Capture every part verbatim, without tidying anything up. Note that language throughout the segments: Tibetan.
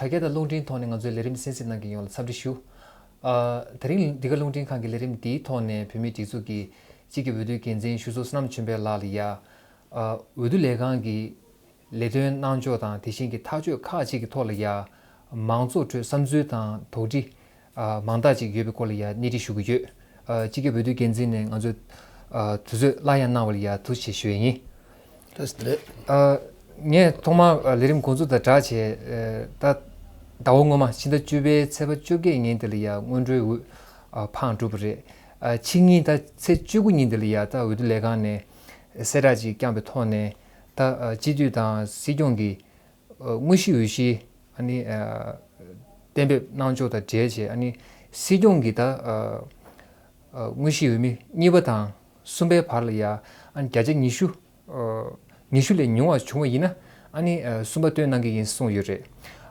དྲ་རྒྱ་དང་རླུང་འཕྲིན་ཐོག་ནས་ང་ཚོའི་ལས་རིམ་གསན་གཟིགས་གནང་མཁན་ཡོངས་ལ་འཚམས་འདྲི་ཞུ། ཨ། དེ་རིང་འདི་ག་རླུང་འཕྲིན་ཁང་གི་ལས་རིམ་འདིའི་ཐོག་ནས་བོད་མིའི་སྒྲིག་འཛུགས་ཀྱི་སྤྱི་ཁྱབ་འོས་བསྡུའི་འགན་འཛིན་གཞུང་ཟུར་བསོད་ནམས་ཆོས་འཕེལ་ལགས་ལ་ཡ། ཨ། འོས་བསྡུ་ལས་ཁང་གི་ལས་དོན་གནང་ཕྱོགས་དང་དེ་བཞིན་གྱི་ཐག་གཅོད་ཁག་ཅིག་གི་ཐོག་ལ་ཡ། མང་ཚོགས་ཁྲོད་བསམ་ཚུལ་དང་དོགས་འདྲི། ཨ། མང་དག་ཅིག་ཡོད་པའི་སྐོར་ལ་ཡ་གནས་འདྲི་ཞུ་གི་ཡོད། ཨ། སྤྱི་ཁྱབ་འོས་བསྡུའི་འགན་འཛིན་ནས་ང་ཚོའི། ཨ། དུས་ཚོད་སླར་ཡང་གནང་བ་ལ་ཡ་ཐུགས་རྗེ་ཆེ་ཞུ་ཡས་ཡིན། བཀྲ་ཤིས་བདེ་ལེགས། ཨ། ངས་ཐོག་མར་ལས་རིམ་འགོ་འཛུགས་དང་སྦྲགས་བྱས། ད་ཟླ་བ་སྔོན་མ་ཕྱི་ཟླ་བཅུ་པའི་ཚེས་པ་བཅོ་བརྒྱད་ཉིན་དེ་ལ་ཡ་སྔོན་འགྲོའི་འོས། ཨ། འཕངས་གྲུབ་པ་རེད། ཨ། ཕྱི་ཉིན་ད་ཚེས་བཅུ་དགུ་ཉིན་དེ་ལ་ཡ་ད་འོས་བསྡུ་ལས་ཁང་ནས་གསལ་བསྒྲགས་ཅིག་བསྐྱངས་པའི་ཐོག་ནས་ད། ཨ། སྤྱི་འཐུས་དང་སྲིད་སྐྱོང་གི། ཨ། དངོས་གཞི་འོས་གཞི། ཨ་ནི། ཨ། གཏན་འབེབས་གནང་ཕྱོགས་དང་འབྲེལ་བྱས། ཨ་ནི་སྲིད་སྐྱོང་གི་ད། ཨ། ཨ། དངོས་གཞི་འོས་མི་གཉིས་པ་དང་གསུམ་པའི་བར་ལ་ཡ། ཨ་ནི་བརྒྱ་ཆ་ཉི་ཤུ། ཨ། ཉི་ཤུ་ལས་ཉུང་བ་བྱུང་བ་ཡིན་ན། ཨ་ནི། ཨ། གསུམ་པ་བཏོན་གནང་གི་ཡིན་གསུངས་ཡོད་རེད།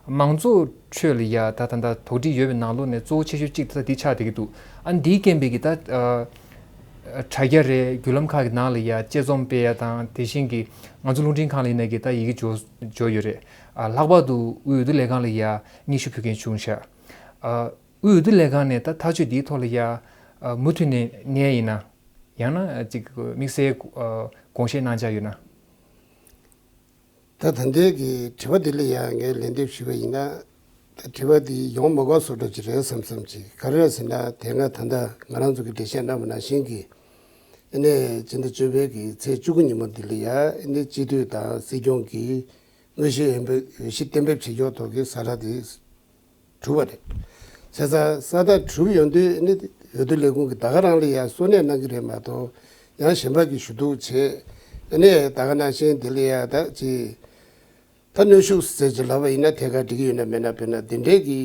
མང་ཚོགས་ཁྲོད་ལ་ཡ་ད་ད་ལྟ་དོགས་འདྲི་ཡོད་པའི་ནང་ལོགས་ནས་གཙོ་བོ་ཆེ་ཤོས་གཅིག་ད་འདི་ཆགས་བསྡད་ཀྱི་འདུག་ཨ་ནི་འདིའི་རྐྱེན་པས་ཀྱི་ད། ཨ། དྲ་རྒྱ་རེད། བརྒྱུད་ལམ་ཁག་གི་ནང་ལ་ཡ་དཔྱད་རྩོམ་སྤེལ་ཡ་དང་དེ་བཞིན་གྱི་ང་ཚོ་རླུང་འཕྲིན་ཁང་ལ་ཡིན་ནའི་གི་ད་ཡི་གེ་འབྱོར་འབྱོར་ཡོད་རེད། ཨ། ལྷག་པར་དུ་དབུས་འོས་བསྡུ་ལས་ཁང་ལ་ཡ་སྙན་ཞུ་ཕུལ་མཁན་བྱུང་ཤག་ཨ། དབུས་འོས་བསྡུ་ལས་ཁང་ནས་ད་ཐག་གཅོད་འདིའི་ཐོག་ལ་ཡ། ཨ། མུ་མཐུད་ནས་གནས་ཡིན་ན། ཡང་ན་ཅིག་དམིགས་བསལ། ཨ། དགོངས་བཞེས་གནང་འཆར་ཡོད་ན། ད་ད་ལྟའི་གི་དྲི་བ་འདི་ལ་ཡང་ངས་ལན་འདེབས་ཞུས་པ་ཡིན་ན། ད་དྲི་བ་འདི་ཡོང་མ་དགོས་བཟོ་འདྲ་ཅིག་རེད་བསམ་བསམ་ཅིག་ག་རེ་རེད་ཟེར་ན། དེ་སྔ་ད་ལྟ་ང་རང་ཚོ་གི་འགྲེལ་བཤད་གནང་བ་ནང་བཞིན་གྱི། ཨ་ནི་སྤྱི་ཟླ་བཅུ་པའི་གི་ཚེས་བཅུ་དགུ་ཉིན་མོ་འདི་ལ་ཡ། ཨ་ནི་སྤྱི་འཐུས་དང་སྲིད་སྐྱོང་གི་དངོས་གཞི་འོས་འབབ་འོས་གཞི་གཏན་འབེབས་བྱེད་ཕྱོགས་ཐོག་གི་གསལ་བསྒྲགས་འདི་གྲུབ་པ་རེད། བྱས་ཙང་གསལ་བསྒྲགས་གྲུབ་ཡོང་དུས་ནི་འོས་བསྡུ་ལས་ཁུངས་ཀྱིས་ད་ག་རང་ལ་ཡང་གསོལ་སྙན་གནང་གི་རེད་མ་གཏོགས། ཡང་གཞན་པ་གིས་ཞུ་གཏུག་བྱས། ཨ་ནི་ད་ག་ནང་བཞིན་འདི་ལ་ཡང་ད་ཅི། ད་གནོན་ཤུགས་ཟེར་ཅིག་ལབ་པ་ཡིན་ན་ཐད་ཀར་འགྲིག་གི་ཡོད་ན་མེད་ན། དཔེར་ན་འདི་འདྲའི་གི་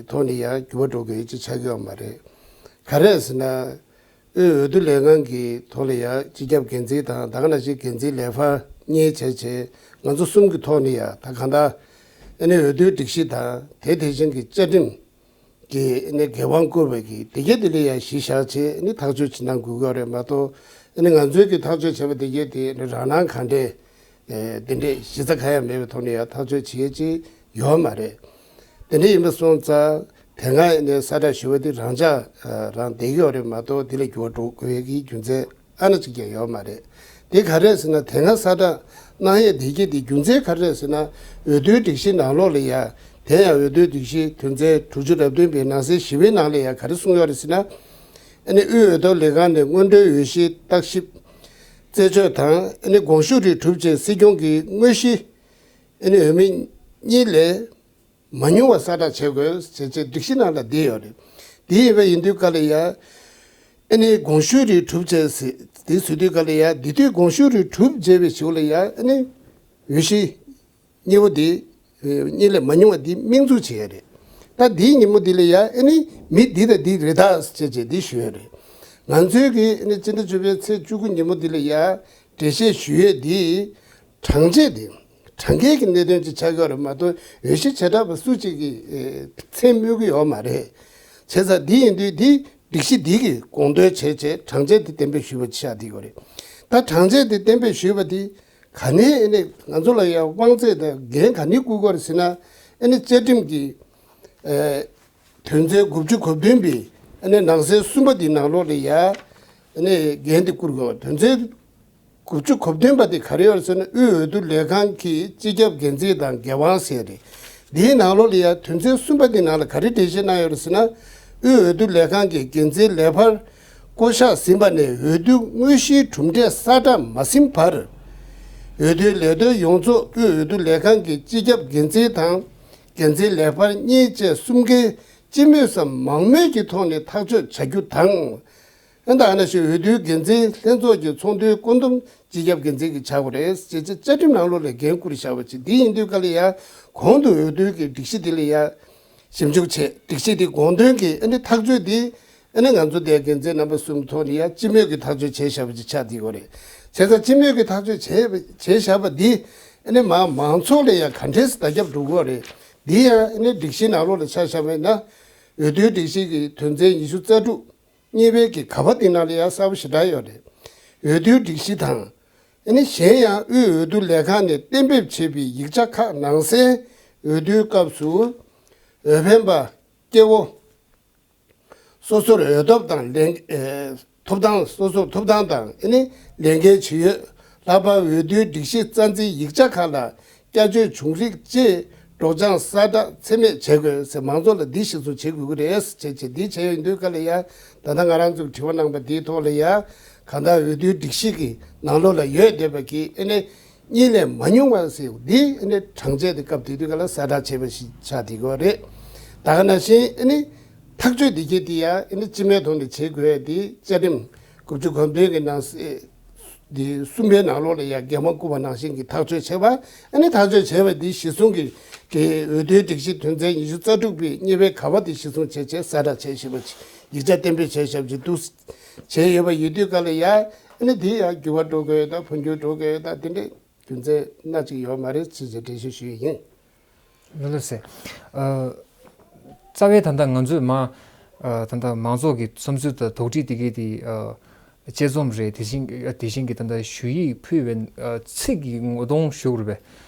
ཐོག་ནས་ཡང་འགྱུར་བ་འགྲོ་དགོས་ཡ་ཅིག་ཆགས་ཀྱི་ཡོད་མ་རེད། ག་རེ་ཟེར་ན། དབུས་འོས་བསྡུ་ལས་ཁང་གི་ཐོག་ལ་ཡང་སྤྱི་ཁྱབ་འགན་འཛིན་དང་ད་ག་ནང་བཞིན་འགན་འཛིན་ལས་འཕར་གཉིས་བྱས་བྱས། ང་ཚོ་གསུམ་གྱི་ཐོག་ནས་ཡང་ད་གང་ལྟར་ཨ་ནི་འོས་བསྡུའི་སྒྲིག་གཞི་དང་དེ་དེ་བཞིན་གྱི་བཅའ་ཁྲིམས་ཀྱི་ཨ་ནི་འགན་དབང་བསྐུར་བའི་གི་དེ་གས་དེ་ལ་ཡང་གཞི་བཞག་བྱས་ཨ་ནི་ཐག་གཅོད་ཅིག་གནང་དགོས་ཀྱི་ཡོད་རེད་མ་གཏོགས། ཨ་ནི་ང་ཚོའི་གི་ཐག་གཅོད་བྱས་པ་དེ་གས་དེ་རང་སྣང་གང་འདྲས། ཨེ། དེ་འདྲས་གཞི་རྩ་གང་ཡང་མེད་པའི་ཐོག་ནས་ཡང་ཐག་གཅོད་བྱེད་ཡས་ཅིག་ཡོད་མ་རེད། དེ་འདྲས་ཡིན་པ་སོང་ཙང་དེ་སྔ་ནས་གསལ་བསྒྲགས་ཞུ་བ་དེ་རང་འཇགས་རང་བསྡད་ཀྱི་ཡོད་རེད་མ་གཏོགས། དེ་ལས་འགྱུར་བ་འགྲོ་དགོས་ཀྱི་རྒྱུ་མཚན་ཨ་ན་གཅིག་ཀྱང་ཡོད་མ་རེད། དེ་ག་རེད་ཟེར་ན། དེ་སྔ་གསལ་བསྒྲགས་གནང་ཡས་དེ་གྱད་དེ་རྒྱུ་མཚན་ག་རེ་རེད་ཟེར་ན། འོས་བསྡུའི་སྒྲིག་གཞི་ནང་ལོགས་ལ་ཡ། དེ་ཡང་འོས་བསྡུའི་སྒྲིག་གཞི་དོན་ཚན་དྲུག་ཅུ་རེ་བདུན་པའི་ནང་གསེས་བཞི་པའི་ནང་ལ་ཡ་ག་རེ་གསུངས་ཡོད་རེད་ཟེར་ན། ཨ་ནི་དབུས་འོས་བསྡུ་ལས་ཁང་ནས་སྔོན་འགྲོའི་འོས་གཞི་བརྟག་ཞིབ་རྩད་གཅོད་དང་། ཨ་ནི་དགོངས་ཞུ་རིགས་གྲུབ་རྗེས་སྲིད་སྐྱོང་གི་དངོས་གཞི་ཨ་ནི་འོས་མི་གཉིས་ལས་མ་ཉུང་བ་གསལ་བསྒྲགས་བྱེད་དགོས་ཟེར་བྱས་སྒྲིག་གཞི་ནང་ལ་འདི་ཡོད་རེད། འདི་ཡིན་པ་ཡིན་དུས་ག་ལ་ཡ། ཨ་ནི་དགོངས་ཞུ་རིགས་གྲུབ་རྗེས་ཟེར་འདི་ཟེར་དུས་ག་ལ་ཡ། འདི་དུས་དགོངས་ཞུ་རིགས་གྲུབ་རྗེས་པའི་གཞུག་ལ་ཡ། ཨ་ནི་འོས་གཞི་གཉིས་པོ་འདི། ཨེ། གཉིས་ལས་མ་ཉུང་བ་འདི་དམིགས་འཛུགས་བྱེད་ཡ་རེད། ད་འདིའི་ཉིན་མོ་འདི་ལ་ཡ། ཨ་ནི་མི་འདི་དང་འདི་རེད་ད་ཟེར་བྱས་འདི་ཞུ་ཡ་རེད། ང་ཚོའི་གི་ཨ་ནི་སྤྱི་ཟླ་བཅུ་པའི་ཚེས་བཅུ་དགུ་ཉིན་མོ་འདི་ལ་ཡ་འགྲེལ་བཤད་ཞུ་ཡས་འདི་གྲངས་ཆད་འདི། གྲངས་ཀའི་གི་གནད་དོན་ཅིག་ཆགས་ཀྱི་ཡོད་རེད་མ་གཏོགས། འོས་གཞི་བྱེ་བྲག་པ་སུ་གཅིག་གི་ཨེ་མཚན་སྨོས་ཀྱི་ཡོད་མ་རེད། བྱས་ཙང་འདི་ཡིན་དུས་འདི་སྒྲིག་གཞི་འདི་གི་དགོངས་དོན་བྱས་བྱས་གྲངས་ཆད་འདི་གཏན་འབེབས་ཞུས་པ་ཆགས་འདི་ཡོད་རེད། ད་གྲངས་ཆད་འདི་གཏན་འབེབས་ཞུས་པ་འདི་ག་ནས་ཨ་ནི་ང་ཚོ་ལ་ཡང་དབང་ཚད་དང་འགན་ག་ནས་བསྐུར་དགོས་རེད་ཟེར་ན། ཨ་ནི་བཅའ་ཁྲིམས་ཀྱི་ཨེ་དོན་ཚན་དགུ་བཅུ་གོ་བདུན་པའི་ཨ་ནི་ནང་གསེས་གསུམ་པ་འདི་ནང་ལོགས་ལ་ཡ། ཨ་ནི་འགན་འདི་བསྐུར་དགོས། དོན་ཚན་དགུ་བཅུ་གོ་བདུན་པ་དེ་ག་རེ་ཡོད་ཟེར་ན། དབུས་འོས་བསྡུ་ལས་ཁང་གི་སྤྱི་ཁྱབ་འགན་འཛིན་དང་འགན་དབང་ཟེར་རེད། འདིའི་ནང་ལོགས་ལ་ཡང་དོན་ཚན་གསུམ་པ་དེའི་ནང་ལ་ག་རེ་འགྲེལ་བཤད་གནང་ཡོད་རེད་ཟེར་ན། དབུས་འོས་བསྡུ་ལས་ཁང་གི་འགན་འཛིན་ལས་འཕར་བསྐོ་གཞག་ཟིན་པ་ནས་འོས་བསྡུ་དངོས་གཞིའི་གྲུབ་འབྲས་གསལ་བསྒྲགས་མ་ཟིན་བར། འོས་བསྡུའི་ལས་དོན་ཡོངས་རྫོགས་དབུས་འོས་བསྡུ་ལས་ཁང་གི་སྤྱི་ཁྱབ་འགན་འཛིན་དང་འགན་འཛིན་ལས་འཕར་གཉིས་བཅས་གསུམ་ཀའི་སྤྱི་མོས་སམ་མང་མོས་ཀྱི་ཐོག་ནས་ཐག་གཅོད་བྱ་རྒྱུ་དང་། ཨ་ནི་ད་ནང་བཞིན་འོས་བསྡུའི་འགན་འཛིན་ལྷན་ཚོགས་ཀྱི་ཚོགས་འདུའི་བཀོད་འདོམས་སྤྱི་ཁྱབ་འགན་འཛིན་གྱིས་བྱ་དགོས་རེད་ཅེས་བཅའ་ཁྲིམས་ནང་ལོགས་ལ་འགན་བསྐུར་བཞག་པ་ཅིག་འདི་ཡིན་དུས་ག་ལ་ཡ། གོང་དུ་འོས་བསྡུའི་གི་སྒྲིག་གཞི་འདི་ལ་ཡ་ཞིབ་འཇུག་བྱས། སྒྲིག་གཞི་འདི་དགོངས་དོན་གྱི་ཨ་ནི་ཐག་གཅོད་འདི་ཨ་ནི་ང་ཚོ་འདིའི་འགན་འཛིན་རྣམ་པ་གསུམ་ཐོག་ནས་ཡ་སྤྱི་མོས་ཀྱི་ཐག་གཅོད་བྱས་བཞག་པ་ཅིག་ཆགས་བསྡད་ཡོད་རེད། བྱས་ཙང་སྤྱི་མོས་ཀྱི་ཐག་གཅོད་བྱས་བྱས་བཞག་པ་འདི་ཨ་ནི་མ་མང་ཚོགས་ལ་ཡ་ག་འདྲས་བརྡ་ཁྱབ་འགྲོ་གི་ཡོད་རེད། འདི་ཡང་ཨ་ནི་སྒྲིག་གཞི་ནང་ལོགས་ལ་ཆ་བཞག་པ་ཡིན་ན། འོས་བསྡུའི་སྒྲིག་གཞི་གི་དོན་ཚན་ཉི་ཤུ་རྩ་དྲུག་གཉིས་པའི་གི་ག་པ་འདི་ནང་ལ་ཡང་གསལ་པོ་ཞེ་དྲག་ཡོད་རེད། འོས་བསྡུའི་སྒྲིག་གཞི་དང་། ཨ་ནི་གཞན་ཡང་དབུས་འོས་བསྡུ་ལས་ཁང་ནས་གཏན་འབེབས་བྱས་པའི་ཡིག་ཆ་ཁག་ནང་གསལ་འོས་བསྡུའི་སྐབས་སུ་ འོས་འཕེན་པ་སྐྱེ་བོ་སོ་སོར་འོས་ཐོབ་དང་ལས་ཨེ་ཐོབ་ཐང་སོ་སོར་ཐོབ་ཐང་དང་ཨ་ནི་ལས་འགན་ཇི་ཡོད། ལྷག་པར་འོས་བསྡུའི་སྒྲིག་གཞི་རྩ་འཛིན་ཡིག་ཆ་ཁག་ལ་བསྐྱར་བཅོས་བྱུང་རིགས་བཅས་སྒྲོག་སྦྱང་གསལ་བསྒྲགས་ཚད་མེད་བྱེད་དགོས་ཟེར། མང་ཚོགས་ལ་འདི་གཞིར་བཟུང་བྱེད་དགོས་ཀྱི་རེད་ཟེར་བྱས་བྱས་འདི་བྱས་ཡོང་དུས་ག་ལ་ཡ། ད་ལྟ་ང་རང་ཚོས་དྲི་བ་གནང་པ་འདིའི་ཐོག་ལ་ཡ། གང་ལྟར་འོས་བསྡུའི་སྒྲིག་གཞི་གི་ནང་ལོགས་ལ་ཡོད་བསྡད་པ་གི་ཨ་ནི་གཉིས་ལས་མ་ཉུང་བ་ཟེར་འདི་ཨ་ནི་གྲངས་བཅད་དེ་སྐབས་དེ་དུས་ག་ལ་གསལ་བསྒྲགས་བྱས་པ་ཞིག་ཆགས་བསྡད་ཀྱི་ཡོད་རེད། ད་ག་ནང་བཞིན་ཨ་ནི་ཐག་གཅོད་འདི་གྱད་དེ་ཡ་ཨ་ནི་སྤྱི་མོས་ཐོག་ནས་བྱེད་དགོས་དེ་བཅའ་ཁྲིམས་དགུ་བཅུ་གོ་བདུན་གི་ནང་གསེས་འདི་གསུམ་པའི་ནང་ལོགས་ལ་ཡ་འགན་མ་བསྐུར་བ་ནང་བཞིན་གྱི་ཐག་གཅོད་བྱས་པ། ཨ་ནི་ཐག་གཅོད་བྱས་པ་འདི་གཞི་བཟུང་གི་གི་འོས་བསྡུའི་སྒྲིག་གཞི་དོན་ཚན་ཉི་ཤུ་རྩ་དྲུག་པའི་གཉིས་པའི་ག་བ་དེ་གཞི་བཟུང་བྱས་བྱས་གསལ་བསྒྲགས་བྱས་བཞིན་པ་ཅིག་ཡིག་ཆ་གཏན་འབེབས་བྱས་བཞག་པ་ཅིག་འདུག་བྱས་ཡོད་པ་ཡོད་དུས་ག་ལ་ཡ། ཨ་ནི་འདི་ཡ་འགྱུར་བ་འགྲོ་དགོས་ཡོད་ད་འཕོ་འགྱུར་འགྲོ་དགོས་ཡོད་ད་དེ་འདྲའི་རྒྱུ་མཚན་སྣ་གཅིག་ཡོད་མ་རེད་ཅེས་ཀྱི་འགྲེལ་བཤད་ཞུ་ཡི་ཡིན། ལགས་སོ། ཨ། རྩ་བའི་ད་ལྟ་ང་ཚོས་མ། ཨ། ད་ལྟ་མང་ཚོགས་ཀྱི་བསམ་ཚུལ་དང་དོགས་འདྲི་དེ་གའི་དེ། ཨ། དཔྱད་རྩོམ་རེད། དེ་བཞིན་དེ་བཞིན་གྱི་ད་ལྟ་ཞུ་ཡིག་ཕུལ་བའི། ཨ། ཚིག་གི་ངོ་གདོང་ཞུ་དགོས་རེད་པས།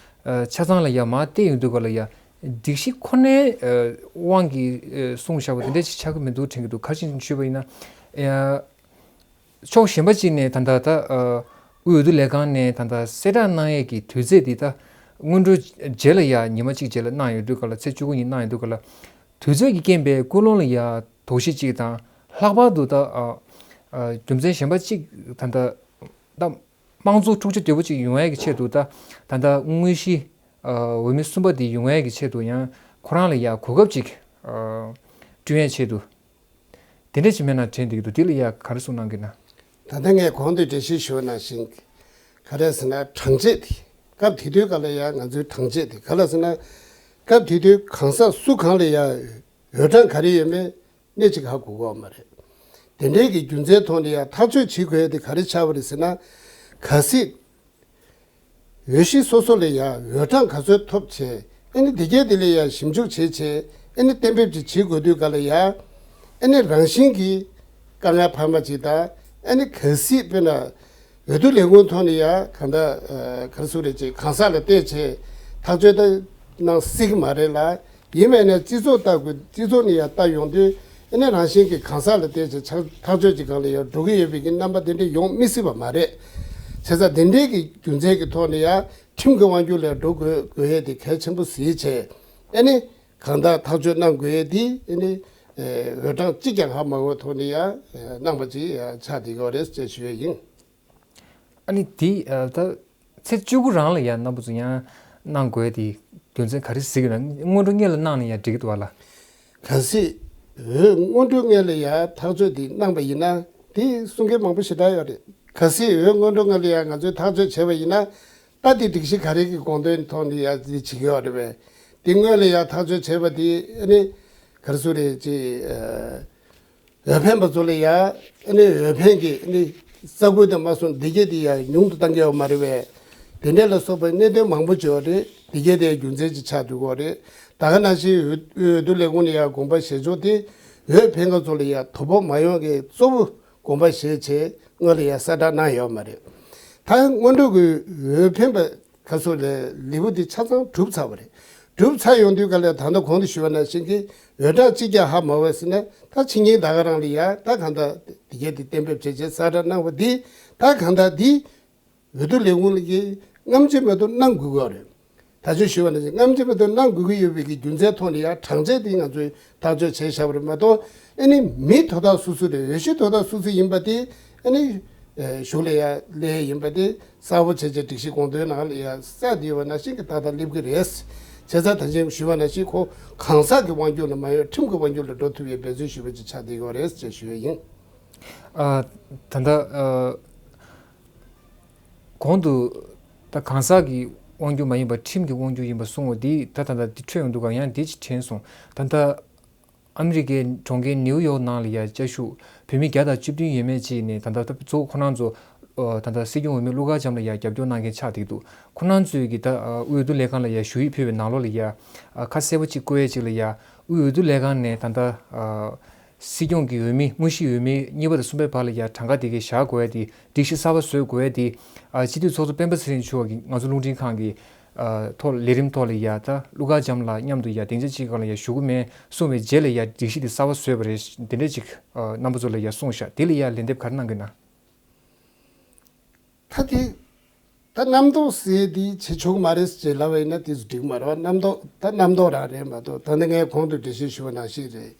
ཨ། ཆ་ཚང་ལ་ཡ་མ་བལྟས་ཡོང་དུས་ག་ལ་ཡ། སྒྲིག་གཞི་ཁོ་ནའི། ཨ། དབང་གིས། ཨ། གསུངས་བཞག་པ་དེ་འདྲ་ཞིག་ཆགས་ཀྱི་མི་འདུག་དྲན་གྱི་འདུག་ག་རེ་ཞུས་པ་ཡིན་ན། ཨ། ཕྱོགས་གཞན་པ་གཅིག་ནས་ད་ལྟ་ད། ཨ། དབུས་འོས་བསྡུ་ལས་ཁང་ནས་ད་ལྟ་གསལ་བསྒྲགས་གནང་ཡས་ཀྱི་དུས་ཚོད་འདི་ད་སྔོན་འགྲོ་རྗེས་ལ་ཡ་ཉི་མ་གཅིག་རྗེས་ལ་གནང་ཡོད་དུས་ག་ལ་ཚེས་བཅུ་དགུ་ཉིན་གནང་ཡོད་དུས་ག་ལ་དུས་ཚོད་ཀྱི་རྐྱེན་པས་ཀུན་སློང་ལ་ཡ་དོགས་གཞི་གཅིག་དང་ལྷག་པར་དུ་ད། ཨ། ཨ། རྒྱུ་མཚན་གཞན་པ་གཅིག་ད་ལྟ་ད་དམངས་གཙོ་འཁྲུག་ཆ་དོད་པོ་གཅིག་ཡོང་ཡས་ཀྱི་ཆེད་དུ་ད་ད་ལྟ་དངོས་གཞི། ཨ། འོས་མི་གསུམ་པ་འདི་ཡོང་ཡས་ཀྱི་ཆེད་དུ་ཡང་ཁོ་རང་ལ་ཡ་གོ་སྐབས་ཅིག་ཨ། བསྐྲུན་ཡས་ཆེད་དུ། དེ་འདྲ་ཅིག་མེད་ན་དྲན་འདུག་འདུག་འདི་ལ་ཡ་ག་རེ་གསུངས་གནང་གི་ན། ད་ལྟ་ངས་གོང་དུ་འགྲེལ་བཤད་ཞུས་ནང་བཞིན། ག་རེ་ཟེར་ན་གྲངས་བཅད་དེ། སྐབས་དེ་དུས་ག་ལ་ཡ་ང་ཚོའི་གྲངས་བཅད་དེ་ག་ལ་ཟེར་ན། སྐབས་དེ་དུས་གང་ཟག་སུ་གང་ལ་ཡ་འོས་གྲངས་ག་རེ་ཡོད་མེད་སྣེ་གཅིག་ཧ་གོ་གི་ཡོད་མ་རེད། དེ་འདྲའི་གི་རྒྱུ་མཚན་ཐོག་ནས་ཡ་ཐག་གཅོད་བྱེད་དགོས་ཡ་དེ་ག་རེ་ཆགས་པ་རེད་ཟེར་ན། གལ་སྲིད། འོས་གཞི་སོ་སོ་ལ་ཡ་འོས་གྲངས་ག་ཚོད་ཐོབ་བྱས། ཨ་ནི་འདི་གས་དེ་ལ་ཡ་ཞིབ་འཇུག་བྱས་བྱས། ཨ་ནི་གཏན་འབེབས་ཅིག་བྱེད་དགོས་དུས་ག་ལ་ཡ། ཨ་ནི་རང་བཞིན་གྱིས་དཀའ་ངལ་འཕར་མ་ཅིག་དང་། ཨ་ནི་གལ་སྲིད་དཔེར་ན། འོས་བསྡུ་ལས་ཁུངས་ཐོག་ནས་ཡ་གང་ལྟར། ཨ། ག་རེ་ཟེར་རེད་ཅེས་གང་ཟག་ལ་བལྟས་བྱས་ཐག་གཅོད་ད་གནང་སྲིད་ཀྱི་མ་རེད་ལ། ཡིན་པས་ན་སྤྱི་ཚོགས་ལྟ་དགོས། སྤྱི་ཚོགས་ནས་ཡང་ལྟ་ཡོང་དུས། ཨ་ནི་རང་བཞིན་གྱིས་གང་ཟག་ལ་བལྟས་ཚེ་ཆག་ཐག་གཅོད་ཀྱི་སྒང་ལ་ཡང་འགྲོ་གི་ཡོད་པའི་གི་རྣམ་པ་དེ་འདྲ་ཡོང་མི་སྲིད་པ་མ་རེད། བྱས་ཙང་དེ་འདྲའི་གི་རྒྱུ་མཚན་གྱི་ཐོག་ནས་ཡང་ཁྲིམས་ཀྱི་དབང་སྒྱུར་ལ་འགྲོ་དགོས་དགོས་ཡས་དེ་གལ་ཆེན་པོ་གཟིགས་བྱས། ཨ་ནི་གང་ལྟར་ཐག་གཅོད་གནང་དགོས་ཡས་དེ་ཨ་ནི་འོས་གྲངས་གཅིག་ཀྱང་ཧ་མ་གོ་ཐོག་ནས་ཡང་གནང་པ་ཅིག་ཆགས་བསྡད་ཡོད་རེད་ཅེས་ཞུ་ཡས་ཡིན། ཨ་ནི་དེ་ད་ཚེས་བཅུ་དགུ་རང་ལ་ཡང་རྣམ་པ་ཚོ་ཡང་གནང་དགོས་དེ་རྒྱུ་མཚན་ག་རེ་གཟིགས་ཡོད་ན། སྔོན་འགྲོ་སྔོན་ལ་གནང་ན་ཡང་འགྲིག་གི་འདུག་བ་ལ། གལ་སྲིད་འོས་སྔོན་འགྲོ་སྔོན་ལ་ཡང་ཐག་གཅོད་དེ་གནང་པ་ཡིན་ན་དེ་གསུང་མཁན་མང་པོ་ཞེ་དྲག་ཡོད་རེད། གལ་སྲིད་འོས་སྔོན་འགྲོ་སྔོན་ལ་ཡང་ང་ཚོས་ཐག་གཅོད་བྱས་པ་ཡིན་ན། ད་དེ་སྒྲིག་གཞི་ག་རེ་གི་དགོངས་དོན་ཐོག་ནས་ཡང་དེ་བྱེད་ཀྱི་ཡོད་རེད་པས། དེ་སྔོན་ལ་ཡང་ཐག་གཅོད་བྱས་པ་དེ་ཨ་ནི་ག་རེ་ཟེར་རེད་ཅེས། འོས་འཕེན་པ་ཚོ་ལ་ཡ་ཨ་ནི་འོས་འཕེན་གྱི་ཨ་ནི་ས་ཁུལ་དུ་མ་སོང་འདི་གས་དེ་ཡ་ཉུང་དུ་བཏང་གི་ཡོད་མ་རེད་པས། དེ་འདྲ་ལ་སོགས་པའི་གནད་དོན་མང་པོ་བྱུང་བ་རེད། འདི་གས་དེ་རྒྱུ་མཚན་ཅིག་ཆགས་འགྲོ་གི་རེད། ད་ག་ནང་བཞིན་འོས་འོས་བསྡུ་ལས་ཁུངས་ནས་ཡ་དགོངས་པ་བཞེས་ཕྱོགས་དེ་འོས་འཕེན་མཁན་ཚོ་ལ་ཡ་དོ་ཕོག་མ་ཡོང་གི་གཙོ་བོ་དགོངས་པ་བཞེས་བྱས་སྔོན་ལ་ཡ་གསལ་བསྒྲགས་གནང་ཡོད་མ་རེད། ད་སྔོན་འགྲོ་གི་འོས་འཕེན་པ། ཁ་སོ་ལས་ལས་འགུལ་འདི་ཆ་ཚང་གྲུབ་ཚར་བ་རེད། གྲུབ་ཚར་ཡོང་དུས་ག་ལས་ད་ལྟ་གོང་དུ་ཞུས་པ་ནང་བཞིན་གྱི་འོས་གྲངས་གཅིག་ཀྱང་ཧ་མ་གོ་ཟེར་ན་ད་ཕྱི་ཉིན་ད་ག་རང་ལ་ཡ་ད་གང་ལྟར་འདི་གས་འདི་གཏན་འབེབས་བྱས་བྱས་གསལ་བསྒྲགས་གནང་བ་འདི་ད་གང་ལྟར་འདི་འོས་བསྡུ་ལས་ཁུངས་ཀྱིས་སྔ་ཕྱི་མ་གཏོགས་གནང་དགོས་ཀྱི་རེད། ད་ཅི་ཞུས་པ་ནང་བཞིན་སྔ་ཕྱི་མ་གཏོགས་གནང་དགོས་ཀྱི་ཡོད་པའི་གི་རྒྱུ་མཚན་ཐོག་ནས་ཡ་གྲངས་ཆད་འདི་ང་ཚོས་ཐག་གཅོད་བྱས་བཞག་པ་རེད་མ་གཏོགས། ཨ་ནི་མི་དོ་བདག་སུ་སུ་རེད། འོས་གཞི་དོ་བདག་སུ་སུ་ཡིན་པ་དེ་ཨ་ནི་གཞུང་ལ་ཡ་སླེབས་ཡིན་པ་དེ་གསལ་པོ་བྱས་བྱས་སྒྲིག་གཞི་དགོངས་དོན་ནང་ལ་ཡ་གསལ་བསྡད་ཡོད་པ་ནང་བཞིན་གྱི་ཏག་ཏག་སླེབས་ཀྱི་རེད། བྱས་ཙང་ད་ཅི་ཞུས་པ་ནང་བཞིན་ཁོ་གང་ཟག་གི་དབང་སྒྱུར་ལ་མ་ཡོང་ཁྲིམས་ཀྱི་དབང་སྒྱུར་ལ་འགྲོ་ཐུབ་པའི་འབད་བརྩོན་ཞུས་པ་ཅིག་ཆགས་བསྡད་ཡོད་རེད་ཅེས་ཞུ་ཡ་ཡིན། ཨ། ད་ལྟ་ཨ། གོང་དུ་ད་གང་ཟག་གི་དབང་སྒྱུར་མ་ཡིན་པར་ཁྲིམས་ཀྱི་དབང་སྒྱུར་ཡིན་པ་གསུངས་པ་འདི་ད་ད་ལྟ་འདི་འཕྲོས་ཡོང་འདུག་ག་ཡང་འདི་ཅིག་དྲན་སོང་། ད་ལྟ་ཨ་མི་རི་ཀའི་གྲོང་ཁྱེར་ནེའུ་ཡོག་ནང་ལ་ཡ་བཅའ་བཞུགས་བོད་མི་བརྒྱ་དང་བཅུ་བདུན་ཡས་མས་ཅིག་ནས་ད་ལྟ་ད་གཙོ་བོ་ཁོ་རང་ཚོ་ཨ། ད་ལྟ་སྲིད་སྐྱོང་འོས་མི་ཀླུ་མཁར་བྱམས་ལ་ཡ་རྒྱབ་སྐྱོར་གནང་མཁན་ཆགས་བསྡད་འདུག་ཁོ་རང་ཚོས་ཀྱི་ད་ཨ། དབུས་འོས་བསྡུ་ལས་ཁང་ལ་ཡ་ཞུ་ཡིག་ཕུལ་བའི་ནང་ལོགས་ལ་ཡ་ཨ། ཁ་གསལ་པོ་ཅིག་བཀོད་ཡས་ཅིག་ལ་ཡ་དབུས་འོས་བསྡུ་ལས་ཁང་ནས་ད་ལྟ་ཨ། སྲིད་སྐྱོང་གི་འོས་མི་དངོས་གཞིའི་འོས་མི་གཉིས་པ་དང་གསུམ་པའི་བར་ལ་ཡ་གྲངས་ཀ་དེ་གའི་བཞག་དགོས་ཡ་དེ་སྒྲིག་གཞི་གསར་པ་བཟོ་དགོས་ཡ་དེ་ཨ། སྤྱི་འཐུས་ཚོགས་གཙོ་སྤེན་པ་ཚེ་རིང་མཆོག་གིས་ང་ཚོ་རླུང་འཕྲིན་ཁང་གི་ ཨ་ཐོག་ལས་རིམ་ཐོག་ལ་ཡ་ད་ཀླུ་མཁར་བྱམས་ལགས་མཉམ་དུ་ཡ་སྡིངས་ཆ་གཅིག་སྒང་ལ་ཡ་བཞུགས་ཀྱི་མེད་གསུངས་པའི་རྗེས་ལ་ཡ་སྒྲིག་གཞི་དེ་གསར་པ་བཟོས་པ་རེད། དེ་འདྲ་ཅིག་ཨ་རྣམ་པ་ཚོ་ལ་ཡ་གསུངས་ཤག་དེ་ལ་ཡ་ལན་འདེབས་ག་རེ་གནང་གི་ན། ད་དེ་ད་རྣམ་རྟོག་ཟེར་དེ་བྱེད་ཆོག་གི་མ་རེད་ཅེས་ལབ་པ་ཡིན་ན་དེ་ཚོ་འགྲིག་གི་མ་རེད་བ། རྣམ་རྟོག་ད་རྣམ་རྟོག་རང་རེད་མ་གཏོགས། ད་ནི་ངས་གོང་དུ་འགྲེལ་བཤད་ཞུ་བ་ནང་བཞིན་རེད།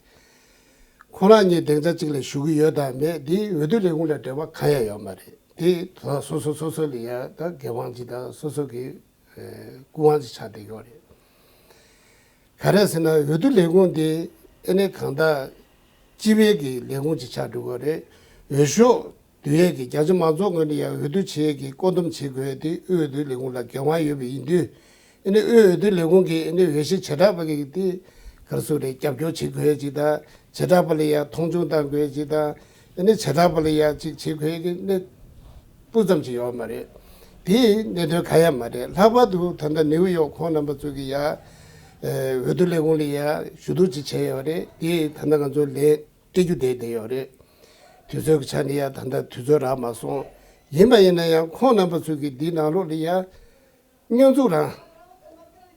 ཁོང་རང་གཉིས་སྡིངས་ཆ་གཅིག་ལ་བཞུགས་ཀྱི་ཡོད་དང་མེད་དེ་འོས་བསྡུ་ལས་ཁུངས་ལ་འབྲེལ་བ་གང་ཡང་ཡོད་མ་རེད། དེ་ད་སོ་སོ་སོ་སོ་ལ་ཡ་ད་འགན་དབང་ཅིག་དང་སོ་སོ་གི་སྐུ་དབང་ཅིག་ཆགས་བསྡད་ཡོད་རེད། ག་རེ་ཟེར་ན་འོས་བསྡུ་ལས་ཁུངས་དེ་ཨ་ནི་གང་ལྟར་སྤྱི་པའི་གི་ལས་ཁུངས་ཅིག་ཆགས་འགྲོ་གི་རེད། འོས་ཤོག་བསྡུ་ཡས་ཀྱི་རྒྱ་ཆེ་མང་ཚོགས་ངོས་ནས་ཡང་འོས་བསྡུ་བྱེད་ཡས་ཀྱི་བཀོད་འདོམས་བྱེད་དགོས་ཡས་དེ་དབུས་འོས་བསྡུ་ལས་ཁུངས་ལ་འགན་དབང་ཡོད་པ་ཡིན་དུས། ཨ་ནི་དབུས་འོས་བསྡུ་ལས་ཁུངས་ཀྱིས་ཨ་ནི་འོས་གཞི་བྱེ་བྲག་པ་གི་དེ་ག་རེ་ཟེར་རེད། རྒྱབ་སྐྱོར་བྱེད་དགོས་ཡས་ཅིག་དང་། བྱེ་བྲག་པ་ལ་ཡང་མཐོང་ཆུང་གཏང་དགོས་ཡས་ཅིག་དང་། ཨ་ནི་བྱེ་བྲག་པ་ལ་ཡང་ཅིག་བྱེད་དགོས་ཡས་ཀྱི་གནས་སྤུ་ཙམ་ཅིག་ཡོད་མ་རེད། དེའི་གནད་དོན་གང་ཡང་མ་རེད། ལྷག་པར་དུ་ད་ལྟ་ནིའུ་ཡོག་ཁོང་རྣམ་པ་ཚོ་གི་ཡ་ཨ་འོས་བསྡུ་ལས་ཁུངས་ལ་ཡ་ཞུ་གཏུག་ཅིག་བྱས་ཡོད་རེད། དེ་ད་ལྟ་ང་ཚོ་ལན་སྤྲད་རྒྱུ་བསྡད་བསྡད་ཡོད་རེད། དུས་ཚོད་ཀྱི་ཆ་ནས་ཡ་ད་ལྟ་དུས་ཚོད་རག་མ་སོང་། ཡིན་པ་ཡིན་ན་ཡང་ཁོང་རྣམ་པ་ཚོ་གི་འདིའི་ནང་ལོགས་ལ་ཡ་སྙོན་འཛུགས་རང་།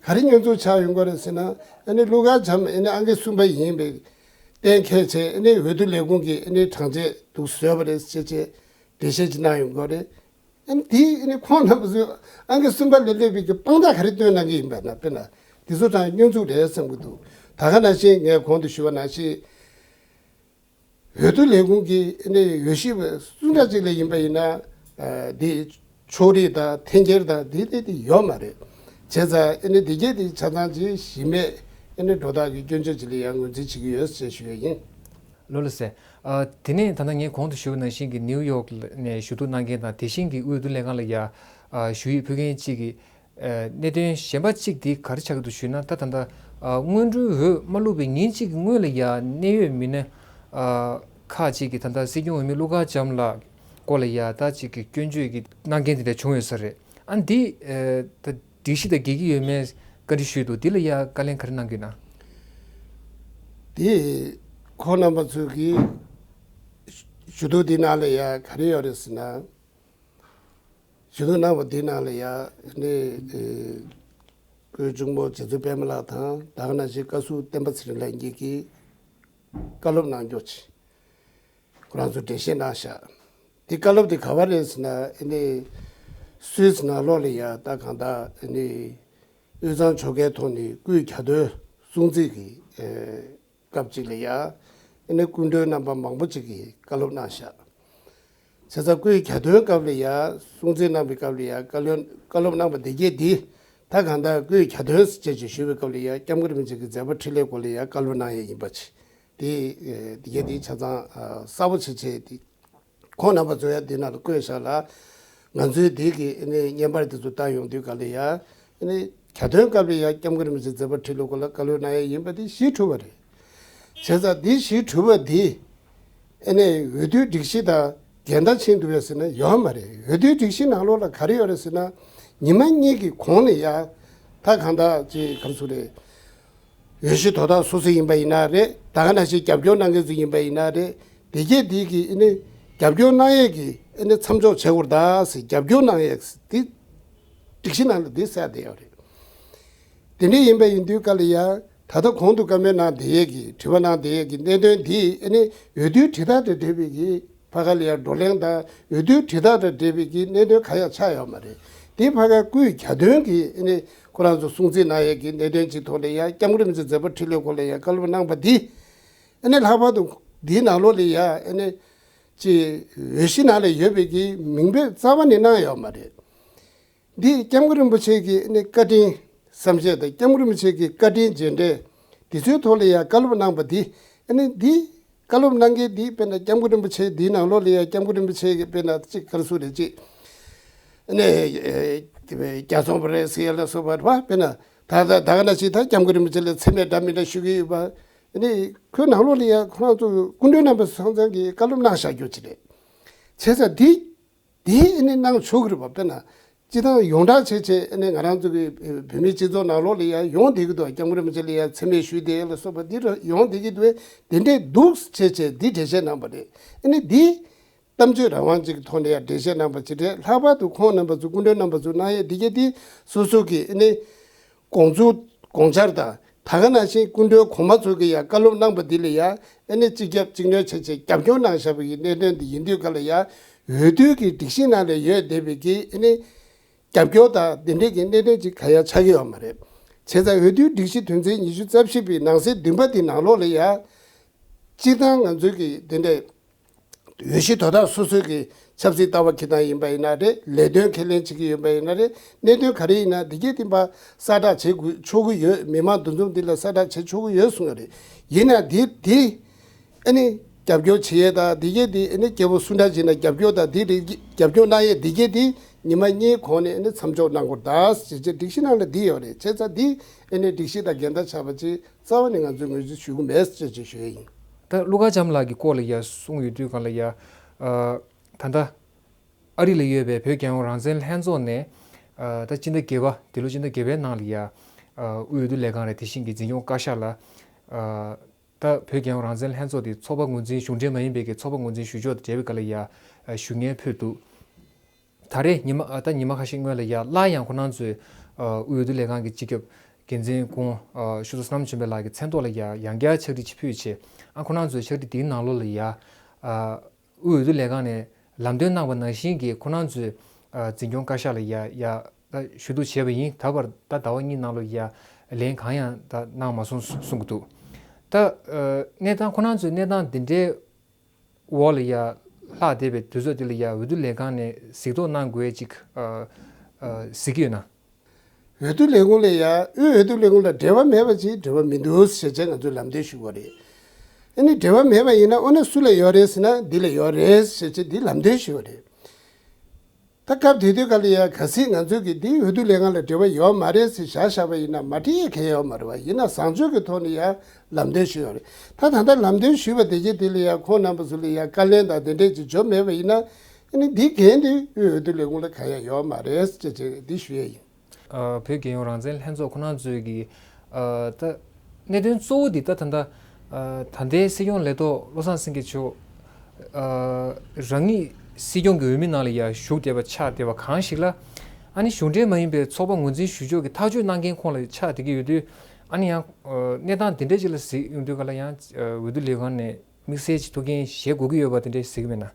ག་རེ་སྙོན་འཛུགས་ཆགས་ཡོང་གི་རེད་ཟེར་ན། ཨ་ནི་ཀླུ་མཁར་བྱམས་ཨ་ནི་ཨང་ཀི་གསུམ་པ་ཡིན་པའི་གཏན་འཁེལ་བྱས། ཨ་ནི་འོས་བསྡུ་ལས་ཁུངས་ཀྱིས་ཨ་ནི་གྲངས་ཆད་འདུག་བཟོས་པ་རེད་ཅེས་བྱས་འགྲེལ་བཤད་ཅིག་གནང་ཡོང་གི་རེད། ཨ་ནི་དེ་ཨ་ནི་ཁོང་རྣམ་པ་ཚོས་ཨང་ཀི་གསུམ་པ་ལ་སླེབས་པའི་གི་དཔང་རྟགས་ག་རེ་སྟོན་གནང་གི་ཡིན་པ་ན། དཔེར་ན་དེ་ཚོ་དང་སྙོན་འཛུགས་རེད་བསམ་གྱི་འདུག་ད་ག་ནང་བཞིན་ངས་གོང་དུ་ཞུས་པ་ནང་བཞིན། འོས་བསྡུ་ལས་ཁུངས་ཀྱི་ཨ་ནི་འོས་གཞི་སུ་འདྲ་ཅིག་ལ་ཡིན་པ་ཡིན་ན། ཨ་འདི་ཕྱོགས་རིས་དང་འཐེན་འཁྱེར་དང་འདི་འདི་འདི་ཡོད་མ་རེད། བྱས་ཙང་ཨ་ནི་འདི་གས་འདི་ཆ་ཚང་ཅིག་གཞི་མེད་ཨ་ནི་འགྲོ་སྟངས་ཀྱི་སྐྱོན་བརྗོད་ཅིག་ལ་ཡང་ངོས་འཛིན་བྱེད་ཀྱི་ཡོད་ཅེས་ཞུ་ཡས་ཡིན། ལགས་ལགས་སེ། ཨ་དེ་ནས་ད་ལྟ་ངས་གོང་དུ་ཞུས་པ་ནང་བཞིན་གྱི་ནིའུ་ཡོག་ནས་ཞུ་གཏུག་གནང་མཁན་དང་དེ་བཞིན་གྱི་དབུས་འོས་བསྡུ་ལྷན་ཁང་ལ་ཡ་ཨ་ཞུ་ཡིག་ཕུལ་མཁན་གཅིག་གིས། ཨ་གནད་དོན་གཞན་པ་གཅིག་དེ་ག་རེ་ཆགས་ཀྱི་འདུག་ཞུས་ན། ད་ད་ལྟ་ཨ་སྔོན་འགྲོའི་འོས་མ་བླུགས་པའི་ཉིན་གཅིག་གི་སྔོན་ལ་ཡ་གནད་ཡོད་མི་སྣ་ཨ་ཁག་ཅིག་གིས་ད་ལྟ་སྲིད་སྐྱོང་འོས་མི་ཀླུ་མཁར་བྱམས་ལགས་སྐོར་ལ་ཡ་ད་ཅིག་གི་སྐྱོན་བརྗོད་ཀྱི་གནང་མཁན་དེ་འདྲ་བྱུང་ཡོད་ས་རེད། ཨ་འདི་ཨ་ད་སྒྲིག་གཞི་དང་འགལ་གྱི་ཡོད་མེད་བཀའ་འདྲི་ཞུས་འདུག་འདི་ལ་ཡ་བཀའ་ལན་ག་རེ་གནང་གི་ཡོད་ན། དེ་ཁོང་རྣམ་པ་ཚོས་ཀྱི་ཞུ་གཏུག་འདི་ནང་ལ་ཡ་ག་རེ་ཡོད་རེད་ཟེར་ན། ཞུ་གཏུག་གནང་བ་འདི་ནང་ལ་ཡ་ནི་ཨེ་སྐུའི་གཅུང་མོ་རྗེ་བཙུན་པད་མ་ལགས་དང་ད་ག་ནང་བཞིན་བཀའ་ཟུར་བསྟན་པ་ཚེ་རིང་ལགས་གཉིས་ཀྱིས་བཀའ་སློབ་གནང་རྒྱུ་ཅིག་ཁོ་རང་ཚོ་འགྲེལ་བཤད་གནང་ཤག་དེ་བཀའ་སློབ་དེ་ག་བ་རེད་ཟེར་ན། ཨེ་ནི་སུད་སི་ནང་ལོགས་ལ་ཡ་ད་གང་ལྟར་ཨེ་ནི་དབུས་གཙང་ཆོལ་ཁའི་ཐོག་ནས་སྐུའི་གྱ་སྟོན་སྲུང་བརྩི་གི་ཨེ་སྐབས་ཅིག་ལ་ཡ་ཨ་ནི་སྐུ་མགྲོན་རྣམ་པ་མང་པོ་ཅིག་གིས་བཀའ་སློབ་གནང་ཤག་བྱས་ཙང་སྐུའི་གྱ་སྟོན་སྐབས་ལ་ཡ་སྲུང་བརྩི་གནང་བའི་སྐབས་ལ་ཡ་བཀའ་བློན་བཀའ་སློབ་གནང་བ་འདི་གས་འདི་ད་གང་ལྟར་སྐུའི་གྱ་སྟོན་ཟེར་བྱས་ཅིག་ཞུ་བའི་སྐབས་ལ་ཡ་སྐྱབས་མགོན་རིན་པོ་ཆེ་གི་མཛད་པ་འཕྲིན་ལས་སྐོར་ལ་ཡ་བཀའ་སློབ་གནང་ཡས་ཡིན་པ་ཅིག་དེ་འདི་གས་འདི་ཆ་ཚང་གསལ་པོ་བྱས་བྱས་འདི། ཁོང་རྣམ་པ་ཚོ་ཡང་འདི་ནང་ལ་བཀོད་བཞག་ལ། ང་ཚོའི་འདི་གི་ཨ་ནི་བརྙན་པར་འདི་ཚོ་བལྟ་ཡོང་དུས་ག་ལ་ཡ་ཨ་ནི་གྱ་སྟོན་སྐབས་ལ་ཡ་སྐྱབས་མགོན་རིན་པོ་ཆེ་མཛད་པ་འཕྲིན་ལས་སྐོར་ལ་བཀའ་སློབ་གནང་ཡས་ཡིན་པ་དེ་གཞི་གྲུབ་པ་རེད། བྱས་ཙང་འདི་གཞི་གྲུབ་པ་འདི་ཨ་ནི་འོས་བསྡུའི་སྒྲིག་གཞི་དང་འགལ་ཟླ་ཕྱིན་འདུག་བས་ཟེར་ན་ཡོད་མ་རེད། འོས་བསྡུའི་སྒྲིག་གཞི་ནང་ལོགས་ལ་ག་རེ་ཡོད་རེད་ཟེར་ན། ཉི་མ་གཉིས་ཀྱི་གོང་ལ་ཡ་ད་གང་ལྟར་ཅིག་ག་རེ་ཟེར་རེད། འོས་གཞི་དོ་བདག་སོ་སོ་ཡིན་པ་ཡིན་ན་རེད། ད་ག་ནང་བཞིན་རྒྱབ་སྐྱོར་གནང་མཁན་ཚོ་ཡིན་པ་ཡིན་ན་རེད། དེ་གས་དེ་གི་ཨ་ནི་རྒྱབ་སྐྱོར་གནང་ཡས་ཀྱི་ཨ་ནི་མཚམས་འཇོག་བྱེད་དགོས་རེད་ད་ཟེར། རྒྱབ་སྐྱོར་གནང་ཡས་དེ་སྒྲིག་གཞི་ནང་ལ་དེ་གསལ་བསྡད་ཡོད་རེད། དེ་འདྲ་ཡིན་པ་ཡིན་དུས་ག་ལ་ཡ་ད་ལྟ་གོང་དུ་བཀའ་མོལ་གནང་བསྡད་ཡས་ཀྱི་དྲི་བ་གནང་བསྡད་ཡས་ཀྱི་གནད་དོན་དེ་ཨ་ནི་འོས་བསྡུའི་དྲིལ་བསྒྲགས་དང་འབྲེལ་བའི་གི་ཕ་ག་ལ་ཡ་བགྲོ་གླེང་དང་འོས་བསྡུའི་དྲིལ་བསྒྲགས་དང་འབྲེལ་བའི་གི་གནད་དོན་གང་ཡང་ཆགས་ཡོད་མ་རེད། དེ་ཕ་ག་སྐུའི་གྱ་སྟོན་གྱི་ཨ་ནི་ཁོ་རང་ཚོ་སྲུང་བརྩི་གནང་ཡས་ཀྱི་གནད་དོན་གྱི་ཐོག་ལ་ཡ་སྐྱབས་མགོན་རིན་པོ་ཆེ་མཛད་པ་འཕྲིན་ལས་སྐོར་ལ་ཡ་བཀའ་སློབ་གནང་བ་འདི་ཨ་ནི་ལྷག་པར་དུ་འདིའི་ནང་ལོགས་ལ་ཡ་ཨ་ནི་ཅིག་འོས་གཞི་ནང་ལ་ཡོད་པའི་གི་མིང་འབོད་རྩ་བ་ནས་གནང་ཡོད་མ་རེད། འདི་སྐྱབས་མགོན་རིན་པོ་ཆེ་གི་ཨ་ནི་བཀའ་དྲིན་བསམ་ཤེས་དང་སྐྱབས་མགོན་རིན་པོ་ཆེ་གི་བཀའ་དྲིན་རྗེས་དྲན་འདི་ཚོའི་ཐོག་ལ་ཡ་བཀའ་སློབ་གནང་བ་འདི་ཨ་ནི་འདི་བཀའ་སློབ་གནང་མཁན་འདི་དཔེར་ན་སྐྱབས་མགོན་རིན་པོ་ཆེ་འདིའི་ནང་ལོགས་ལ་ཡ་སྐྱབས་མགོན་རིན་པོ་ཆེ་གི་དཔེར་ན་གཅིག་ག་རེ་ཟེར་རེད་ཅིག་ཨ་ནི་ཨེ་དེ་བས་རྒྱ་ཚོང་པ་རེད་ཟེར་ཡ་ལ་སོགས་པ་རེད་བ། དཔེར་ན་ད་ད་ད་ག་ནང་བཞིན་ད་སྐྱབས་མགོན་རིན་པོ་ཆེ་ལ་མཚན་སྨད་འདྲ་མི་འདྲ་ཞུ་གི་ཡོད་པ། ཨ་ནི་ཁོའི་ནང་ལོགས་ལ་ཡ་ཁོ་རང་ཚོ་སྐུ་མགྲོན་རྣམ་པ་ཚང་ཚང་གིས་བཀའ་སློབ་གནང་བཞག་རྒྱུ་ཅིག་རེད། བྱས་ཙང་འདི་དེ་ཨ་ནི་གནང་ཆོག་གི་རེད་པ། དཔེར་ན་སྤྱི་བཏང་ཡོངས་གྲགས་བྱས་བྱས་ཨ་ནི་ང་རང་ཚོ་གི་བོད་མིའི་སྤྱི་ཚོགས་ནང་ལོགས་ལ་ཡ་ཡོང་བསྡད་ཀྱི་འདུག་སྐྱབས་མགོན་རིན་པོ་ཆེ་ལ་ཡ་མཚན་སྨད་ཞུས་བསྡད་ལ་སོགས་པ་འདི་ར་ཡོང་བསྡད་ཀྱི་འདུག་དེ་འདྲས་འདུག་བྱས་བྱས་འདི་འགྲེལ་བཤད་གནང་བ་རེད། ཨ་ནི་འདི་ གཏམ་བརྗོད་རང་དབང་ཅིག་གི་ཐོག་ནས་ཡང་འགྲེལ་བཤད་གནང་བ་ཅིག་རེད། ལྷག་པར་དུ་ཁོང་རྣམ་པ་ཚོ་སྐུ་མགྲོན་རྣམ་པ་ཚོ་གནང་ཡས་འདི་གས་འདི་སོ་སོ་གི་ཨ་ནི་དགོངས་ཚུལ་དགོངས་འཆར་དང་། ད་ག་ནང་བཞིན་སྐུ་མགྲོན་གོང་མ་ཚོ་གིས་ཡང་བཀའ་སློབ་གནང་པ་འདི་ལ་ཡང་ཨ་ནི་གཅིག་རྒྱབ་གཅིག་གནོན་བྱས་བྱས་རྒྱབ་སྐྱོར་གནང་བཞག་པ་ཡི་གནད་དོན་འདི་ཡིན་དུས་ག་ལ་ཡང་འོས་བསྡུ་གི་སྒྲིག་གཞི་ནང་ལ་ཡོད་བསྡད་པའི་གི་ཨ་ནི་རྒྱབ་སྐྱོར་དང་འདི་འདྲས་ཀྱི་གནད་དོན་ཅིག་ག་ཡང་ཆགས་ཀྱི་ཡོད་མ་རེད། བྱས་ཙང་འོས་བསྡུའི་སྒྲིག་གཞི་དོན་ཚན་ཉི་ཤུ་རྩ་བཞི་པའི་ནང་གསེས་བདུན་པ་འདི་ནང་ལོགས་ལ་ཡང་སྤྱིར་བཏང་ང་ཚོའི་གི་འདི་འདྲས་འོས་གཞི་དོ་བདག་སོ་སོའི་གི་ཆབ་སྲིད་ལྟ་བ་འཁྱེར་སྟངས་ཡིན་པ་ཡིན་ན་རེད། ལས་དོན་ཁས་ལེན་བྱེད་ཀྱི་ཡོད་པ་ཡིན་ན་རེད། གནད་དོན་ག་རེ་ཡིན་ན་འདི་གས་འདི་ཕར་གསལ་བསྒྲགས་བྱེད་དགོས་ཆོག་གི་ཡོད། མི་མང་འདུ་འཛོམས་འདི་ལ་གསལ་བསྒྲགས་བྱེད་ཆོག་གི་ཡོད་གསུངས་ཡོད་རེད། ཡིན་ན་འདི་འདི་ཨ་ནི་རྒྱབ་སྐྱོར་བྱེད་ཡས་དང་འདི་གས་འདི་ཨ་ནི་སྐྱེ་བོ་སུ་འདྲ་ཞིག་ན་རྒྱབ་སྐྱོར་དང་འདི་རིགས་རྒྱབ་སྐྱོར་གནང་ཡས་འདི་གས་འདི་ཉི་མ་གཉིས་གོང་ནས་ཨ་ནི་མཚམས་འཇོག་གནང་དགོས་ད་ཟེར་བྱས་སྒྲིག་གཞི་ནང་ལ་འདི་ཡོད་རེད། བྱས་ཙང་འདི་ཨ་ནི་སྒྲིག་གཞི་དང་འགལ་ཟླ་ཆགས་པ་ཅིག་རྩ་བ་ནས་ང་ཚོས་ངོས་འཛིན་ཞུ་གི་མེད་ཅེས་ཅིག་ཞུ་ཡས་ཡིན། ད་ཀླུ་མཁར་བྱམས་ལགས་ཀྱི་སྐོར་ལ་ཡ་གསུངས་ཡོད་དུས་གང་ལ་ཡ། ཨ། ད་ལྟ་ཨ་རི་ལ་ཡོད་པའི་བོད་རྒྱལ་ཡོངས་རང་བཙན་ལྷན་ཚོགས་ནས། ཨ། ད་སྤྱི་ཟླ་བརྒྱད་པ་འདི་ལོ་སྤྱི་ཟླ་བརྒྱད་པའི་ནང་ལ་ཡ། ཨ། དབུས་འོས་བསྡུ་ལས་ཁང་རེད། དེ་བཞིན་གྱི་འཛིན་སྐྱོང་བཀའ་ཤག་ལ། ཨ། ད་བོད་རྒྱལ་ཡོངས་རང་བཙན་ལྷན་ཚོགས་དེ་ཚོགས་པ་ངོས་འཛིན་གཞུང་འབྲེལ་མ་ཡིན་པའི་གི་ཚོགས་པ་ངོས་འཛིན་ཞུ་ཕྱོགས་དང་འབྲེལ་བའི་སྐོར་ལ་ཡ། ཨ། ཞུ་སྙན་ཕུལ་འདུག་ད་རེས་ཉི་མ། ཨ། ད་ཉི་མ་ཁ་ཤས་སྔོན་ལ་ཡ་སླར་ཡང་ཁོ་རང་ཚོས། ཨ། དབུས་འོས་བསྡུ་ལས་ཁང་གི་སྤྱི་ཁྱབ་འགན་འཛིན་སྐུ་ངོ། ཨ། ཤུ་ཚོ་བསོད་ནམས་ཆོས་འཕེལ་ལགས་ཀྱི་མཚན་ཐོག་ལ་ཡ་ཡང་བསྐྱར་ཕྱག་བྲིས་ཅིག་ཕུལ་བྱས། ཨ། ཁོ་རང་ཚོའི་ཕྱག་བྲིས་དེའི་ནང་ལོགས་ལ་ཡ། ཨ། དབུས་འོས་བསྡུ་ལས་ཁང་ནས་ལམ་སྟོན་གནང་བ་ནང་བཞིན་གྱི་ཁོ་རང་ཚོས། ཨ། འཛིན་སྐྱོང་བཀའ་ཤག་ལ་ཡ་ཡ་ད་ཞུ་གཏུག་བྱས་པ་ཡིན། ད་བར་ད་ཟླ་བ་གཉིས་ནང་ལོགས་ཡ་ལན་གང་ཡང་ད་གནང་མ་སོང་གསུང་གི་འདུག་ད། ཨ། གནས་སྟངས་ཁོ་རང་ཚོའི་གནས་སྟངས་འདི་འདྲའི་འོག་ལ་ཡ་ལྷག་བསྡད་པའི་དུས་ཚོད་འདི་ལ་ཡ་འོས་བསྡུ་ལས་ཁང་ནས་གཟིགས་རྟོག་གནང་དགོས་ཅིག་ཨ། ཨ། གཟིགས་ཀྱི་ཡོད་ན། འོས་བསྡུ་ལས་ཁུངས་ལ་ཡ། དབུས་འོས་བསྡུ་ལས་ཁུངས་ལ་འབྲེལ་བ་མེད་པ་ཅིག་འབྲེལ་བ་མི་འདུག་ཟེར་བྱས་ང་ཚོས་ལམ་སྟོན་ཞུ་དགོས་རེད། ཨ་ནི་འབྲེལ་བ་མེད་པ་ཡིན་ན་ཨོ་ན་སུ་ལ་ཡོད་རེད་ཟེར་ན་འདི་ལ་ཡོད་རེད་ཟེར་བྱས་འདི་ལམ་སྟོན་ཞུ་དགོས་རེད། ད་སྐབས་དེ་དུས་ག་ལ་ཡ་གལ་སྲིད་ང་ཚོས་ཀྱི་འདི་འོས་བསྡུ་ལས་ཁང་ལ་འབྲེལ་བ་ཡོད་མ་རེད་ཟེར་བཞག་བཞག་པ་ཡིན་ན་མ་འགྲིག་ཡས་གང་ཡང་ཡོད་མ་རེད་བ། ཡིན་ན་བཟང་སྤྱོད་ཀྱི་ཐོག་ནས་ཡ་ལམ་སྟོན་ཞུས་ཡོད་རེད། ད་ད་ལྟ་ལམ་སྟོན་ཞུས་པ་དེ་གྱད་དེ་ལ་ཡ་ཁོང་རྣམ་པ་ཚོ་ལ་ཡ་བཀའ་ལན་དང་དེ་འདྲས་ཅིག་འབྱོར་མེད་པ་ཡིན་ན། ཨ་ནི་འདི་འགན་དེ་དབུས་འོས་བསྡུ་ལས་ཁུངས་ལ་གང་ཡང་ཡོད་མ་རེད་ཅེས་བྱས་འདི་ཞུ་ཡས་ཡིན། ཨ། བོད་རྒྱལ་ཡོངས་རང་བཙན་ལྷན་ཚོགས་ཁོ་རང་ཚོའི་གི། ཨ། ད་གནད་དོན་གཙོ་བོ་འདི་ད་ད་ལྟ། ཨ། ད་ལྟའི་སྲིད་སྐྱོང་ལས་ཐོག་བློ་བཟང་སེང་གེ་མཆོག་ཨ། རང་ཉིད་སྲིད་སྐྱོང་གི་འོས་མི་ནང་ལ་ཡ་ཞུགས་བསྡད་པ་ཆགས་བསྡད་པ་གང་ཞིག་ལ། ཨ་ནི་གཞུང་འབྲེལ་མ་ཡིན་པའི་ཚོགས་པ་ངོས་འཛིན་ཞུ་ཕྱོགས་ཀྱི་ཐག་གཅོད་གནང་མཁན་ཁོང་ལ་ཆགས་བསྡད་ཀྱི་ཡོད་དུས། ཨ་ནི་ཡང་། ཨ། གནས་སྟངས་འདི་འདྲ་ཅིག་ལ་གཟིགས་ཡོང་དུས་ག་ལ་ཡང་། ཨ། འོས་བསྡུ་ལས་ཁང་ནས་དམིགས་བསལ་གྱི་ཐུགས་འགན་བཞེས་དགོས་ཀྱི་ཡོད་པ་དེ་འདྲ་གཟིགས་ཀྱི་མེད་ན།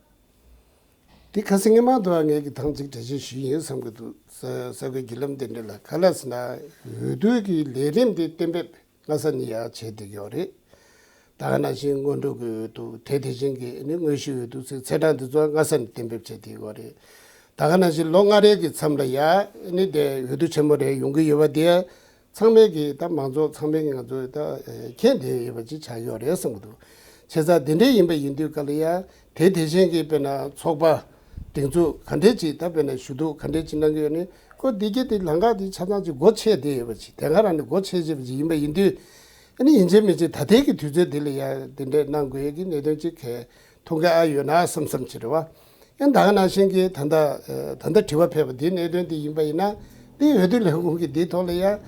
འདི་ཁ་སང་སྔོན་མ་དུ་ངས་ཀྱི་ཐང་ཅིག་འགྲེལ་བཤད་ཞུས་ཡིན་བསམ་གྱི་འདུག་ས་ས་གོའི་བརྒྱུད་ལམ་དེ་འདྲ་ལ་ག་ལ་ཟེར་ན། འོས་བསྡུ་གི་ལས་རིམ་དེ་གཏན་འབེབས་སྔ་ས་ནས་ཡང་བྱས་བསྡད་ཡོད་རེད། ད་ག་ནང་བཞིན་སྔོན་འགྲོ་གི་འོས་བསྡུ་དེ་དེ་བཞིན་གྱི་ནི་དངོས་གཞིའི་འོས་བསྡུ་ཚེ་ཚེས་གྲངས་འདི་ཚོ་སྔ་ས་ནས་གཏན་འབེབས་བྱས་བསྡད་ཡོད་རེད། ད་ག་ནང་བཞིན་ལོ་ལྔ་རེ་གི་མཚམས་ལ་ཡང་ནི་དེ་འོས་བསྡུ་ཆེན་མོ་རེ་ཡོང་གི་ཡོད་པ་དེ། ཚང་མས་ཀྱི་ད་མང་ཚོགས་ཚང་མས་ཀྱི་ང་ཚོས་ད་མཁྱེན་བསྡད་ཡོད་པ་ཅིག་ཆགས་ཡོད་རེད་བསམ་གྱི་འདུག་བྱས་ཙང་དེ་འདྲས་ཡིན་པ་ཡིན་དུས་ག་ལ་ཡ་དེ་དེ་བཞིན་གྱི་དཔེར་ན་ཚོགས་པ་སྒྲིག་འཛུགས་ག་འདྲས་ཅིག་ད་དཔེར་ན་ཞུ་གཏུག་ག་འདྲས་ཅིག་གནང་གི་ཡོད་ནི་ཁོ་འདི་གྱད་དེ་ལམ་ཁ་དེ་ཆ་ཚང་ཅིག་སྒོ་ཕྱེ་བསྡད་ཡོད་པ་ཅིག་དེ་ག་རང་ནས་སྒོ་ཕྱེ་བྱས་པ་ཅིག་ཡིན་པ་ཡིན་དུས། ཨ་ནི་ཡིན་གཅིག་མིན་གཅིག་ད་ལྟའི་གི་དུས་ཚོད་འདི་ལ་ཡ་དེ་འདྲས་གནང་དགོས་ཡས་ཀྱི་གནད་དོན་ཅིག་གལ་ཐུག་གི་ཨ་ཡོད་ན་བསམ་བསམ་ཅིག་རེད་བ། ཡང་ད་ག་ནང་བཞིན་གྱི་ད་ལྟ་ད་ལྟ་དྲི་བ་ཕེབས་པ་འདིའི་གནད་དོན་འདི་ཡིན་པ་ཡིན་ན། འདི་འོས་བསྡུ་ལས་ཁུངས་ཀྱི་འདིའི་ཐོག་ལ་ཡང་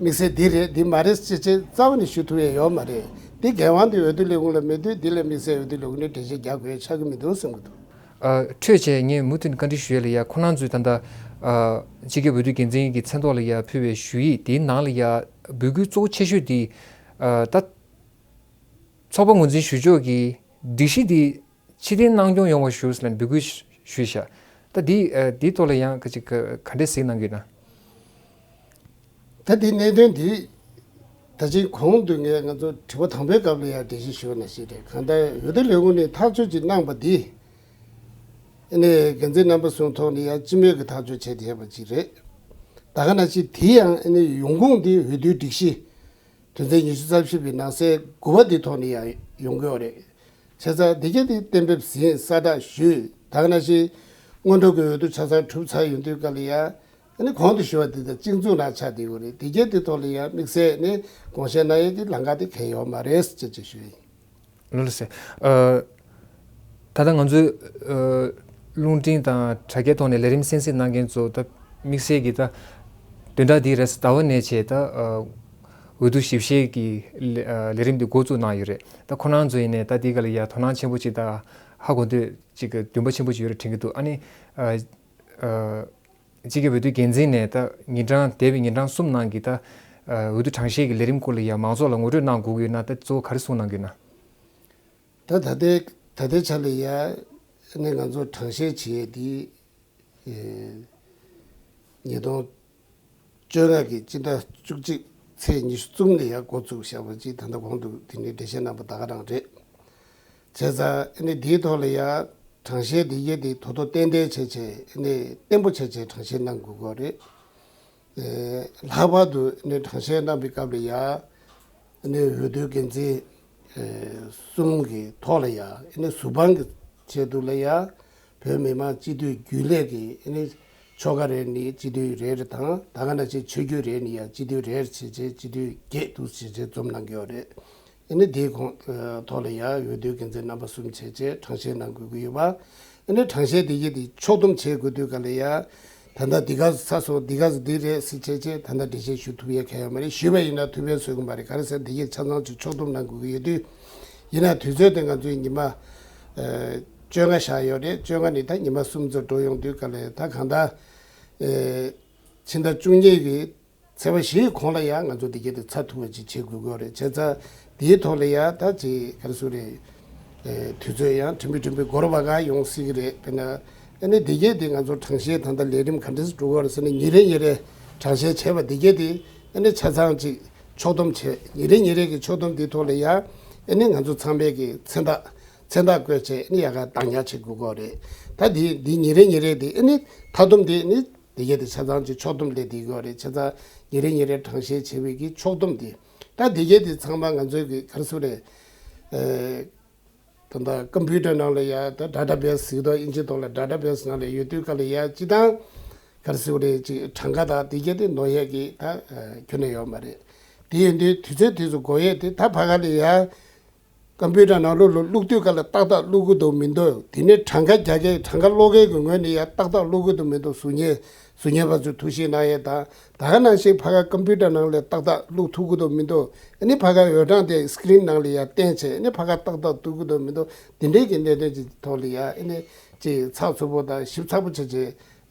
དམིགས་བསལ་འདི་རེད་འདི་མ་རེད་ཅེས་ཅེས་རྩ་བ་ནས་ཞུ་ཐུབ་ཡས་ཡོད་མ་རེད། འདི་འགན་དབང་འདི་འོས་བསྡུ་ལས་ཁུངས་ལ་མེད་དུས་འདི་ལས་དམིགས་བསལ་འོས་བསྡུ་ལས་ཁུངས་ནས་འགྲེལ་བཤད་རྒྱག་དགོས་ཡས་ཆགས་ཀྱི་མི་འདུག་བསམ་གྱི་འདུག་ཨ། འཕྲོས་བྱས་ངས་མུ་མཐུད་ནས་བཀའ་འདྲི་ཞུ་ཡས་ལ་ཡ་ཁོ་རང་ཚོས་ད་ལྟ། ཨ། སྤྱི་ཁྱབ་འོས་བསྡུ་འགན་འཛིན་གྱི་མཚན་ཐོག་ལ་ཡ་ཕུལ་བའི་ཞུ་ཡིག་དེའི་ནང་ལ་ཡ་འབོད་སྐུལ་གཙོ་བོ་ཆེ་ཤོས་དེ། ཨ། ད་ཚོགས་པ་ངོས་འཛིན་ཞུ་ཕྱོགས་ཀྱི་སྒྲིག་གཞི་དེ་ཕྱིར་འཐེན་གནང་སྐྱོང་ཡོང་བ་ཞུ་ཟེར་ནས་འབོད་སྐུལ་ཞུས་ཤག་ད་འདི་ཨ་འདིའི་ཐོག་ལ་ཡང་ག་ཅིག་ག་ག་འདྲས་གཟིགས་གནང་གི་ཡོད་ན། ད་འདི་གནད་དོན་འདི་ད་ཅིང་གོང་དུ་ངས་ང་ཚོ་དྲི་བ་དང་པོའི་སྐབས་ལ་ཡང་འགྲེལ་བཤད་ཞུས་པ་ནང་བཞིན་རེད། གང་ལྟར་འོས་བསྡུ་ལས་ཁུངས་ནས་ཐག་གཅོད་ཅིག་གནང་པ་འདི་ཨ་ནི་འགན་འཛིན་རྣམ་པ་གསུམ་ཐོག་ནས་ཡང་སྤྱི་མོས་ཀྱི་ཐག་གཅོད་བྱས་ཏེ་ཡོད་པ་ཅིག་རེད། ད་ག་ནང་བཞིན་དེ་ཡང་ཨ་ནི་ཡོང་ཁུངས་འདི་འོས་བསྡུའི་སྒྲིག་གཞི་དོན་ཚན་ཉི་ཤུ་རྩ་བཞི་པའི་ནང་གསེས་དགུ་པ་འདི་ཐོག་ནས་ཡང་ཡོང་གི་ཡོད་རེད། བྱས་ཙང་འདི་ག་འདི་གཏན་འབེབས་ཟིན་གསལ་བསྒྲགས་ཞུས། ད་ག་ནང་བཞིན་སྔོན་འགྲོ་གི་འོས་བསྡུ་ཆ་ཚང་གྲུབ་ཚར་ཡོང་དུས་ག་ལ་ཡ་ཨ་ནི་གོང་དུ་ཞུས་པ་འདི་དང་གཅིག་མཚུངས་ནང་ཆགས་བསྡད་ཡོད་རེད། འདི་ག་འདི་ཐོག་ལ་ཡ་དམིགས་བསལ་ནི་དགོངས་བཞེས་གནང་ཡས་ཀྱི་ལམ་ཁ་དེ་གང་ཡོད་མ་རེད་ཅེས་ཅིག་ཞུས་ཡིན། ལགས་སོ། ཨ། ད་ལྟ་ང་ཚོའི་ཨ་རླུང་འཕྲིན་དང་དྲ་རྒྱའི་ཐོག་ནས་ལས་རིམ་གསན་གཟིགས་གནང་མཁན་ཚོ་ད་དམིགས་བསལ་གྱི་ད་བདུན་ཕྲག་འདི་རེས་ཟླ་བ་ནས་བྱས་ད་ཨ་འོས་བསྡུ་ཞིབ་བཤེར་གྱི་ལས་ཨ་ལས་རིམ་འདི་འགོ་བཙུགས་གནང་ཡོད་རེད། ད་ཁོ་རང་ཚོ་ཡིན་ནའི་ད་འདི་ག་ལ་ཡ་དོ་སྣང་ཆེན་པོ་ཅིག་ད་ ཧ་གོ་འདོད་ཅིག་གི་འདུན་པ་ཆེན་པོ་ཅིག་ཡོད་རེད་དྲན་གྱི་འདུག་ཨ་ནི་ཨ་ཨ་སྤྱི་ཁྱབ་འོས་བསྡུའི་འགན་འཛིན་ནས་ད་ཉིན་གྲངས་འདས་པའི་ཉིན་གྲངས་གསུམ་ནང་གི་ད་ཨ་འོས་བསྡུ་གྲངས་བཤེར་གྱི་ལས་རིམ་སྐོར་ལ་ཡ་མང་ཚོགས་ལ་ངོ་སྤྲོད་གནང་དགོས་ཀྱི་ཡོད་ན་ད་གཙོ་བོ་ག་རེ་གསུངས་གནང་གི་ཡོད་ན། ད་ད་ལྟའི་ད་ལྟའི་ཆ་ལ་ཡ་ནས་ང་ཚོ་གྲངས་བཤེར་བྱེད་ཡས་དེ་ཉིས་སྟོང་བཅོ་ལྔ་གི་སྤྱི་ཟླ་བཅུ་གཅིག་ཚེས་ཉི་ཤུ་རྩ་གསུམ་ནས་ཡ་འགོ་བཙུགས་བཞག་པ་ཅིག་ད་ལྟ་གོང་དུ་དེ་ནས་འགྲེལ་བཤད་གནང་པ་ད་ག་རང་རེད། བྱས་ཙང་ཨ་ནི་དེའི་ཐོག་ལ་ཡ་གྲངས་བཤེར་འདི་གས་དེ་ད་དུང་ཏན་ཏན་བྱས་བྱས་ཨ་ནི་བརྟན་པོ་བྱས་བྱས་གྲངས་བཤེར་གནང་དགོས་ཀྱི་རེད། ལྷག་པར་དུ་ཨ་ནི་གྲངས་བཤེར་གནང་པའི་སྐབས་ལ་ཡ་ཨ་ནི་འོས་བསྡུའི་འགན་འཛིན་གསུམ་གྱི་ཐོག་ལ་ཡ་ཨ་ནི་ཟུར་དཔང་གི་ཆེད་དུ་ལ་ཡ་བོད་མི་མང་སྤྱི་འཐུས་རྒྱུན་ལས་ཀྱི་ཨ་ནི་ཆོལ་ཁ་རེ་ནས་སྤྱི་འཐུས་རེ་རེ་དང་ད་ག་ནང་བཞིན་ཆོས་བརྒྱུད་རེ་ནས་ཡ་སྤྱི་འཐུས་རེ་རེ་བྱས་བྱས་སྤྱི་འཐུས་བརྒྱད་དུ་བྱས་བྱས་འཛོམས་གནང་གི་ཡོད་རེད། ཨ་ནི་དེའི་གོང་ཐོག་ལ་ཡ་འོས་བསྡུའི་འགན་འཛིན་རྣམ་པ་གསུམ་བྱས་བྱས་གྲངས་བཤེར་གནང་དགོས་ཀྱི་ཡོད་པ། ཨ་ནི་གྲངས་བཤེར་དེ་གྱིས་དེ་ཕྱོགས་བསྡོམས་བྱེད་དགོས་དུས་ག་ལ་ཡ། ད་ལྟ་འདི་ག་ཚ་སོང་འདི་ག་འདི་རེད་ཟེར་བྱས་བྱས་ད་ལྟ་འགྲེལ་བཤད་ཞུ་ཐུབ་ཡ་གང་ཡང་མ་རེད། ཞུས་པ་ཡིན་ན་ཐུགས་ཕན་གསོས་ཀྱི་མ་རེད། ག་རེ་ཟེར་འདི་གྱིས་ཆ་ཚང་ཅིག་ཕྱོགས་བསྡོམས་གནང་དགོས་ཀྱི་ཡོད་དུས། ཡིན་ན་དུས་ཚོད་དེ་ང་ཚོའི་ཉི་མ་བཅོ་ལྔ་བཞག་ཡོད་རེད། བཅོ་ལྔ་ནས་ད་ཉི་མ་གསུམ་ཙམ་འགྲོ་ཡོང་དུས་ག་ལ་ཡ་ད་གང་ལྟར་ཕྱི་ཟླ་བཅུ་གཉིས་ཀྱི་ཚེས་པ་བཞིའི་གོང་ལ་ཡང་ང་ཚོ་འདི་གའི་དེ་ཚར་ཐུབ་པ་ཅིག་བྱེད་དགོས་ཀྱི་རེད། བྱས་ཙང་དེའི་ཐོག་ལ་ཡང་ད་ཅིག་ག་རེ་ཟེར་རེད། དུས་ཚོད་ཡང་ཁྲིམས་པའི་ཁྲིམས་པའི་འགོར་བ་ག་ཡོང་སྲིད་ཀྱི་རེད། དཔེར་ན་ཨ་ནི་འདི་གའི་དེ་ང་ཚོ་གྲངས་བཤེར་ད་ལྟ་ལས་རིམ་ག་འདྲས་འགྲོ་གི་རེད་ཟེར་ན་ཉིན་རེ་ཉིན་རེ་གྲངས་བཤེར་བྱས་པ་འདི་གའི་དེ་ཨ་ནི་ཆ་ཚང་ཅིག་ཕྱོགས་བསྡོམས་བྱས་ཉིན་རེ་ཉིན་རེ་གི་ཕྱོགས་བསྡོམས་དེའི་ཐོག་ལ་ཡང་ཨ་ནི་ང་ཚོ་ཚང་མས་ཀྱི་མཚན་རྟགས་མཚན་རྟགས་བཀོད་བྱས་ཨ་ནི་ཡག་ག་བདག་ཉར་བྱེད་དགོས་ཀྱི་རེད། ད་འདི་འདི་ཉིན་རེ་ཉིན་རེ་དེ་ཨ་ནི་མཐའ་བསྡོམས་དེ་ཨ་ནི། དེ་གས་དེ་ཆ་ཚང་གཅིག་ཕྱོགས་བསྡོམས་ལས་དེ་གོ་རེད། ཆ་ཚང་ཉིན་རེ་ཉིན་རེ་གྲངས་བཤེར་བྱེད་པའི་གི་ཕྱོགས་བསྡོམས་དེ། ད་དེ་གས་དེ་ཚང་མ་ང་ཚོའི་གི་ག་རེ་ཟེར་རེད། ད་ལྟ་ཀམ་པུ་ཊར་ནང་ལ་ཡ་ད་ཌ་ཊ་བེ་སི་ཟེར་དོ་ཨིན་ཇི་ཐོག་ལ་ཌ་ཊ་བེ་སི་ནང་ལ་ཡོད་དུས་ག་ལ་ཡ་སྤྱི་བཏང་ག་རེ་ཟེར་རེད་ཅིག་གྲངས་ཀ་དང་དེ་གས་དེ་ནོར་ཡས་གི་ད་ཁྱོན་ནས་ཡོད་མ་རེད། དེ་ཡིན་དུས་དུས་ཚོད་དུས་སུ་འགོར་ཡས་དེ་ད་ཕ་ག་ལ་ཡ། ཀམ་པུ་ཊར་ནང་ལོགས་ལ་བླུག་དུས་ག་ལ་ཏག་ཏག་བླུག་གི་འདུག་མི་འདུག་དེ་ནས་གྲངས་ཀ་རྒྱག་མཁན་གྲངས་ཀ་ཀློག་མཁན་གྱི་ངོས་ནས་ཡང་ཏག་ཏག་བླུག་གི་འདུག་མི་འདུག་གཟུགས་བརྙན་གཟུགས་བརྙན་པ་ཚོས་ཐུགས་ཞིབ་གནང་ཡས་དང་ད་ག་ནང་བཞིན་ཕ་ག་ཀམ་པུ་ཊར་ནང་ལ་ཏག་ཏག་བླུག་ཐུབ་ཀྱི་འདུག་མི་འདུག་ཨ་ནི་ཕ་ག་འོས་གྲངས་དེ་སི་ཀི་རིན་ནང་ལ་ཡང་བསྟན་བྱས་ཨ་ནི་ཕ་ག་ཏག་ཏག་བླུག་གི་འདུག་མི་འདུག་དེ་འདྲའི་གི་གནད་དོན་གྱི་ཐོག་ལ་ཡང་ཨ་ནི་ཅིག་ཚགས་ཚུད་པོ་དང་ཞིབ་ཚགས་པོ་བྱས་བྱས་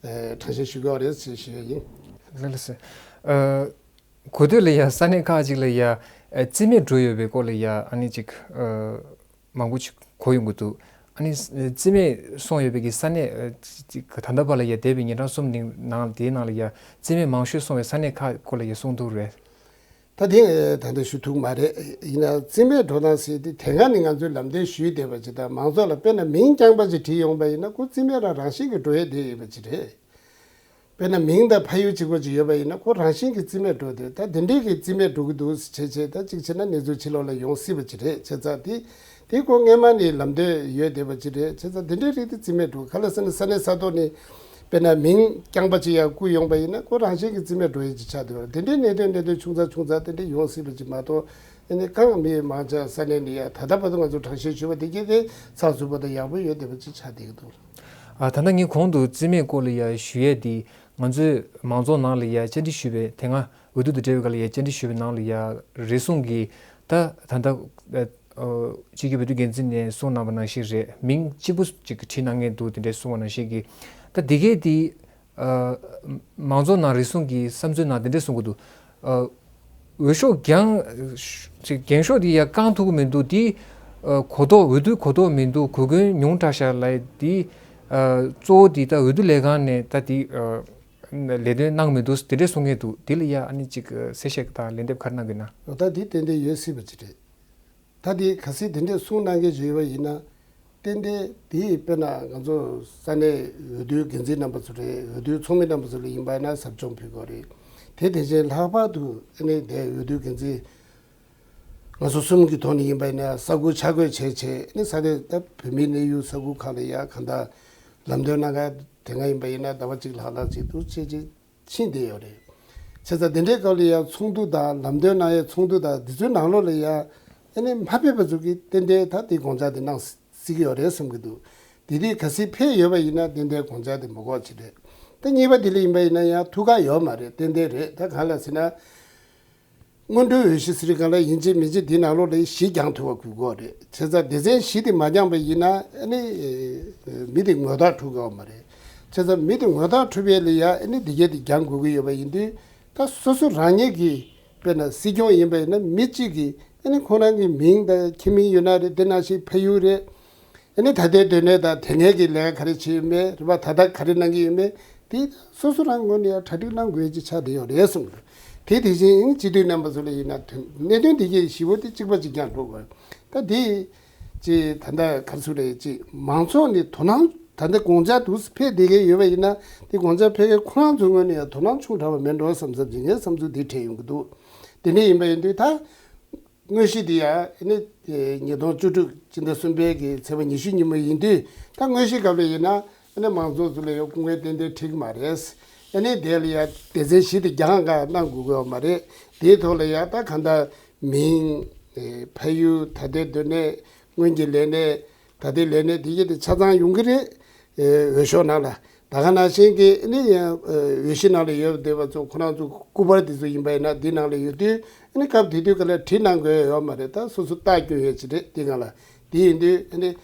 གྲངས་བཤེར་ཞུ་གི་ཡོད་རེད་ཅེས་ཞུ་ཡས་ཡིན། ལགས་ལགས་སོ། གོ་ཐོས་ལ་ཡ་ས་གནས་ཁག་ཅིག་ལ་ཡ་རྩིས་མེད་འགྲོ་ཡོད་པའི་སྐོར་ལ་ཡ་ཨ་ནི་ཅིག་མང་པོ་ཅིག་གོ་ཡོང་གི་འདུག་ཨ་ནི་རྩིས་མེད་སོང་ཡོད་པའི་གི་ས་གནས་ཅིག་ད་ལྟ་བར་ལ་ཡ་འདས་པའི་ཉིན་གྲངས་གསུམ་ནང་དེའི་ནང་ལ་ཡ་རྩིས་མེད་མང་ཤོས་སོང་བའི་ས་གནས་ཁག་སྐོར་ལ་ཡ་གསུང་ཐུབ་རེད། ད་དེ་ད་ལྟ་ཞུ་ཐུབ་མ་རེད། ཡིན་ན་རྩིས་མེད་འགྲོ་སྟངས་ཟེར་དེ་དེ་སྔ་ནས་ང་ཚོས་ལམ་སྟོན་ཞུས་བསྡད་པ་ཅིག་དང་མང་ཚོགས་ལ་དཔེར་ན་མིང་རྐྱང་པ་ཅིག་བྲིས་ཡོང་པ་ཡིན་ན་ཁོ་རྩིས་མེད་རང་རང་བཞིན་གྱིས་འགྲོ་ཡས་དེ་ཡོད་པ་ཅིག་རེད། དཔེར་ན་མིང་དང་ཕ་ཡུལ་གཅིག་པ་ཅིག་ཡོད་པ་ཡིན་ན་ཁོ་རང་བཞིན་གྱིས་རྩིས་མེད་འགྲོ་དེ་ད་དེ་འདྲས་ཀྱི་རྩིས་མེད་འགྲོ་གི་འདུག་བྱས་བྱས་ད་གཅིག་བྱས་ན་གནས་ཚུལ་ཕྱི་ལོགས་ལ་ཡོང་སྲིད་པ་ཅིག་རེད། བྱས་ཙང་དེ་དེ་ཁོ་སྔས་མ་ནས་ལམ་སྟོན་ཡོད་བསྡད་པ་ཅིག་རེད། བྱས་ཙང་དེ་འདྲའི་རིགས་དེ་རྩིས་མེད་འགྲོ་ག་ལ་ཟེར་ན་ས་གནས་ས་ཐོག་ནས་དཔེར་ན་མིང་རྐྱང་པ་ཅིག་ཡང་བསྐུར་ཡོང་པ་ཡིན་ན་ཁོ་རང་བཞིན་གྱིས་རྩིས་མེད་འགྲོ་ཡས་ཅིག་ཆགས་བསྡད་པ་རེད། དེ་འདྲའི་གནད་དོན་གནད་དོན་ཆུང་ཙག་ཆུང་ཙག་དེ་འདྲ་ཡོང་སྲིད་པ་ཅིག་མ་གཏོགས་ཨ་ནི་གང་མི་མང་ཆེ་ས་གནས་ནས་ཡང་ད་ལྟ་བར་དུ་ང་ཚོ་གྲངས་བཤེར་ཞུས་པ་དེ་གས་དེ་ཚགས་ཚུད་པོ་དང་ཡག་པོ་ཡོད་བསྡད་པ་ཅིག་ཆགས་བསྡད་ཀྱི་འདུག་ཨ་ད་ལྟ་ངས་གོང་དུ་རྩིས་མེད་སྐོར་ལ་ཡ་ཞུ་ཡས་དེ་ང་ཚོས་མང་ཚོགས་ནང་ལ་ཡ་བཅར་འདྲི་ཞུས་པའི་དེ་སྔ་འོས་བསྡུ་དང་འབྲེལ་བའི་སྐབས་ལ་ཡ་བཅར་འདྲི་ཞུས་པའི་ནང་ལ་ཡ་རེ་ཟུང་གིས་ད་ད་ལྟ་སྤྱི་ཁྱབ་འོས་བསྡུ་འགན་འཛིན་ནས་གསུངས་གནང་བ་ནང་བཞིན་རེད། མིང་གཅིག་པུ་ཅིག་བྲིས་གནང་མཁན་འདུག་དེ་འདྲའི་གསུངས་པ་ནང་བཞིན་གྱི་ད་དེ་གས་དེ་མང་ཚོགས་ནང་རེ་ཟུང་གི་བསམ་ཚུལ་ནང་དེ་འདྲ་གསུང་གི་འདུག་འོས་ཤོག་རྒྱང་ཅིག་འགེངས་ཤོག་དེ་ཡ་བཀང་ཐུབ་ཀྱི་མི་འདུག་དེ་གོ་རྟོགས་འོས་བསྡུའི་གོ་རྟོགས་མི་འདུག་གོ་སྐོན་ཉུང་དྲགས་ཤག་ལབ་དེ་གཙོ་བོ་དེ་ད་འོས་བསྡུ་ལས་ཁང་ནས་ད་དེ་ལས་དོན་གནང་མི་འདུག་དེ་འདྲ་གསུང་གི་འདུག་དེ་ལ་ཡ་ཨ་ནི་ཅིག་གསལ་བཤད་དང་ལན་འདེབས་ག་རེ་གནང་གི་ན། ད་དེ་ཏན་ཏན་ཡོད་སྲིད་པ་ཅིག་རེད། ད་དེ་གལ་སྲིད་དེ་འདྲས་གསུང་གནང་མཁན་ཞིག་ཡོད་པ་ཡིན་ན། ཏན་ཏན་དེ་དཔེར་ན་ང་ཚོ་ས་གནས་འོས་བསྡུའི་འགན་འཛིན་རྣམ་པ་ཚོ་རེད། འོས་བསྡུའི་ཚོགས་མི་རྣམ་པ་ཚོ་ལ་ཡིན་པ་ཡིན་ན་ཟབ་སྦྱོང་ཕུལ་དགོས་རེད། དེ་དེ་བཞིན་ལྷག་པར་དུ་ཨ་ནི་དེ་འོས་བསྡུའི་འགན་འཛིན་ང་ཚོ་གསུམ་གྱི་ཐོག་ནས་ཡིན་པ་ཡིན་ན་ས་ཁུལ་ཆ་བགོས་བྱས་བྱས་ཨ་ནི་ས་གནས་ད་བོད་མིའི་གནས་ཡུལ་ས་ཁུལ་ཁག་ལ་ཡ་གང་ལྟར་ལམ་སྟོན་གནང་མཁན་དེ་སྔ་ཡིན་པ་ཡིན་ན་ཟླ་བ་གཅིག་ལྷག་ལྷག་ཅིག་ཏུ་བྱས་བྱས། ཕྱིན་བསྡད་ཡོད་རེད། བྱས་ཙང་དེ་འདྲའི་སྐབས་ལ་ཡང་ཚོགས་འདུ་དང་ལམ་སྟོན་གནང་ཡའི་ཚོགས་འདུ་དང་འདི་ཚོའི་ནང་ལོགས་ལ་ཡང་ཨ་ནི་མ་ཕེབས་པ་ཚོ་གིས་ཏན་ཏན་ད་དེ་དགོངས་འཆར་དེ་གནང་སྲིད་ཀྱི་ཡོད་རེད་བསམ་གྱི་འདུག་དེ་དུས་གལ་སྲིད་ཕེབས་ཡོད་པ་ཡིན་ན་ཏན་ཏན་དགོངས་འཆར་དེ་མི་དགོས་ཅི་རེད། ད་གཉིས་པ་དེ་ལ་ཡིན་པ་ཡིན་ན་ཡང་ཐུགས་ཁག་ཡོད་མ་རེད། ཏན་ཏན་རེད། ད་གང་ལ་ཟེར་ན། སྔོན་འགྲོའི་འོས་གཞི་ཟེར་ག་ལ་ཡིན་གཅིག་མིན་གཅིག་འདི་ནང་ལོགས་ལ་གཞི་རྒྱང་ཐུབ་པ་དགོས་ཀྱི་རེད། བྱས་ཙང་སྡེ་ཚན་བཞི་དེ་མ་རྒྱང་པ་ཡིན་ན་ཨ་ནི་མི་དེ་ངོ་རྟགས་འཁྲུག་གི་ཡོད་མ་རེད། བྱས་ཙང་མི་དེ་ངོ་རྟགས་འཁྲུག་པའི་ལ་ཡ་ཨ་ནི་འདི་གས་དེ་རྒྱང་དགོས་ཀྱི་ཡོད་པ་ཡིན་དུས། ད་སོ་སོ་རང་ཉིད་ཀྱི་དཔེར་ན་སྲིད་སྐྱོང་ཡིན་པ་ཡིན་ན་མི་གཅིག་གིས་ཨ་ནི་ཁོང་རང་གི་མིང་དང་ཁྱིམ་མིང་ཡོད་ན་རེད། དེ་ནང་བཞིན་ཕ་ཡུལ་རེད། ཨ་ནི་ད་ལྟའི་སྡོད་གནས་དང་དེ་སྔའི་གི་ལས་ཀ་ག་རེ་བྱས་ཡོད་མེད་རེད་པ། ད་ལྟ་ག་རེ་གནང་གི་ཡོད་མེད་དེ་སོ་སོ་རང་ངོས་ནས་ཡང་གྲ་སྒྲིག་གནང་དགོས་ཀྱི་ཆགས་བསྡད་ཡོད་རེད་གསུངས་འདུག་དེ་དེ་བཞིན་སྤྱི་འཐུས་རྣམ་པ་ཚོ་ལ་ཡིན་ན་དོན་གནད་དོན་དེ་གའི་ཞིབ་པོ་དེ་གཅིག་པ་གཅིག་རྐྱང་འགྲོ་དགོས། ད་དེ་ཅི་ད་ལྟ་ག་རེ་ཟེར་རེད། ཅི་མང་ཚོགས་ནས་དོ་སྣང་ད་ལྟ་དགོངས་འཆར་འདུག་ཕེབས་བསྡད་མཁན་ཡོད་པ་ཡིན་ན་དེ་དགོངས་འཆར་ཕེབས་མཁན་ཁོ་རང་ཚོའི་ངོས་ནས་ཡང་དོ་སྣང་ཆུང་དྲགས་པ་མེད་འགྲོ་བསམ་བསམ་གྱི་ངའི་བསམ་ཚུལ་དེ་འཕྲད་ཡོང་གི་འདུག་དེ་འདྲ་ཡིན་པ་ཡིན་དུས་ད། དངོས་གཞི་འདི་ཡང་ཨ་ནི་ཉིས་སྟོང་བཅུ་དྲུག་སྤྱི་ཟླ་གསུམ་པའི་གི་ཚེས་པ་ཉི་ཤུ་ཉིན་མོ་ཡིན་དུས། ད་དངོས་གཞི་སྐབས་ལ་ཡིན་ན་ཨ་ནི་མང་ཚོགས་ཚོ་ལ་ཡང་སྐུ་ངལ་ཏན་ཏན་འཕྲད་ཀྱི་མ་རེད། ཨ་ནི་དེ་ལ་ཡང་སྡེ་ཚན་བཞི་དེ་རྒྱང་ག་གནང་དགོས་ཀྱི་ཡོད་མ་རེད། དེའི་ཐོག་ལ་ཡང་ད་གང་ལྟར་མིང་། ཨེ་ཕ་ཡུལ། ད་ལྟའི་སྡོད་གནས། སྔོན་གྱི་ལས་གནས། ད་ལྟའི་ལས་གནས་དེ་གྱད་དེ་ཆ་ཚང་ཡོང་གི་རེད། ཨེ་འོས་ཤོག་ནང་ལ། ད་ག་ནང་བཞིན་གྱི་ཨ་ནི་ཡང་འོས་གཞི་ནང་ལ་ཡོད་བསྡད་པ་ཚོ་ཁོ་རང་ཚོ་སྐུ་པར་དེ་ཚོ་ཡིན་པ་ཡིན་ན་འདི་ནང་ལ་ཡོད་དུས་ཨ་ནི་སྐབས་དེ་དུས་ག་ལ་བྲིས་གནང་དགོས་ཡོད་མ་རེད། ད་སོ་སོ་རྟགས་སྐྱོན་ཡོད་ཅིག་རེད་འདི་སྒང་ལ། དེ་ཡིན་དུས་ཨ་ནི་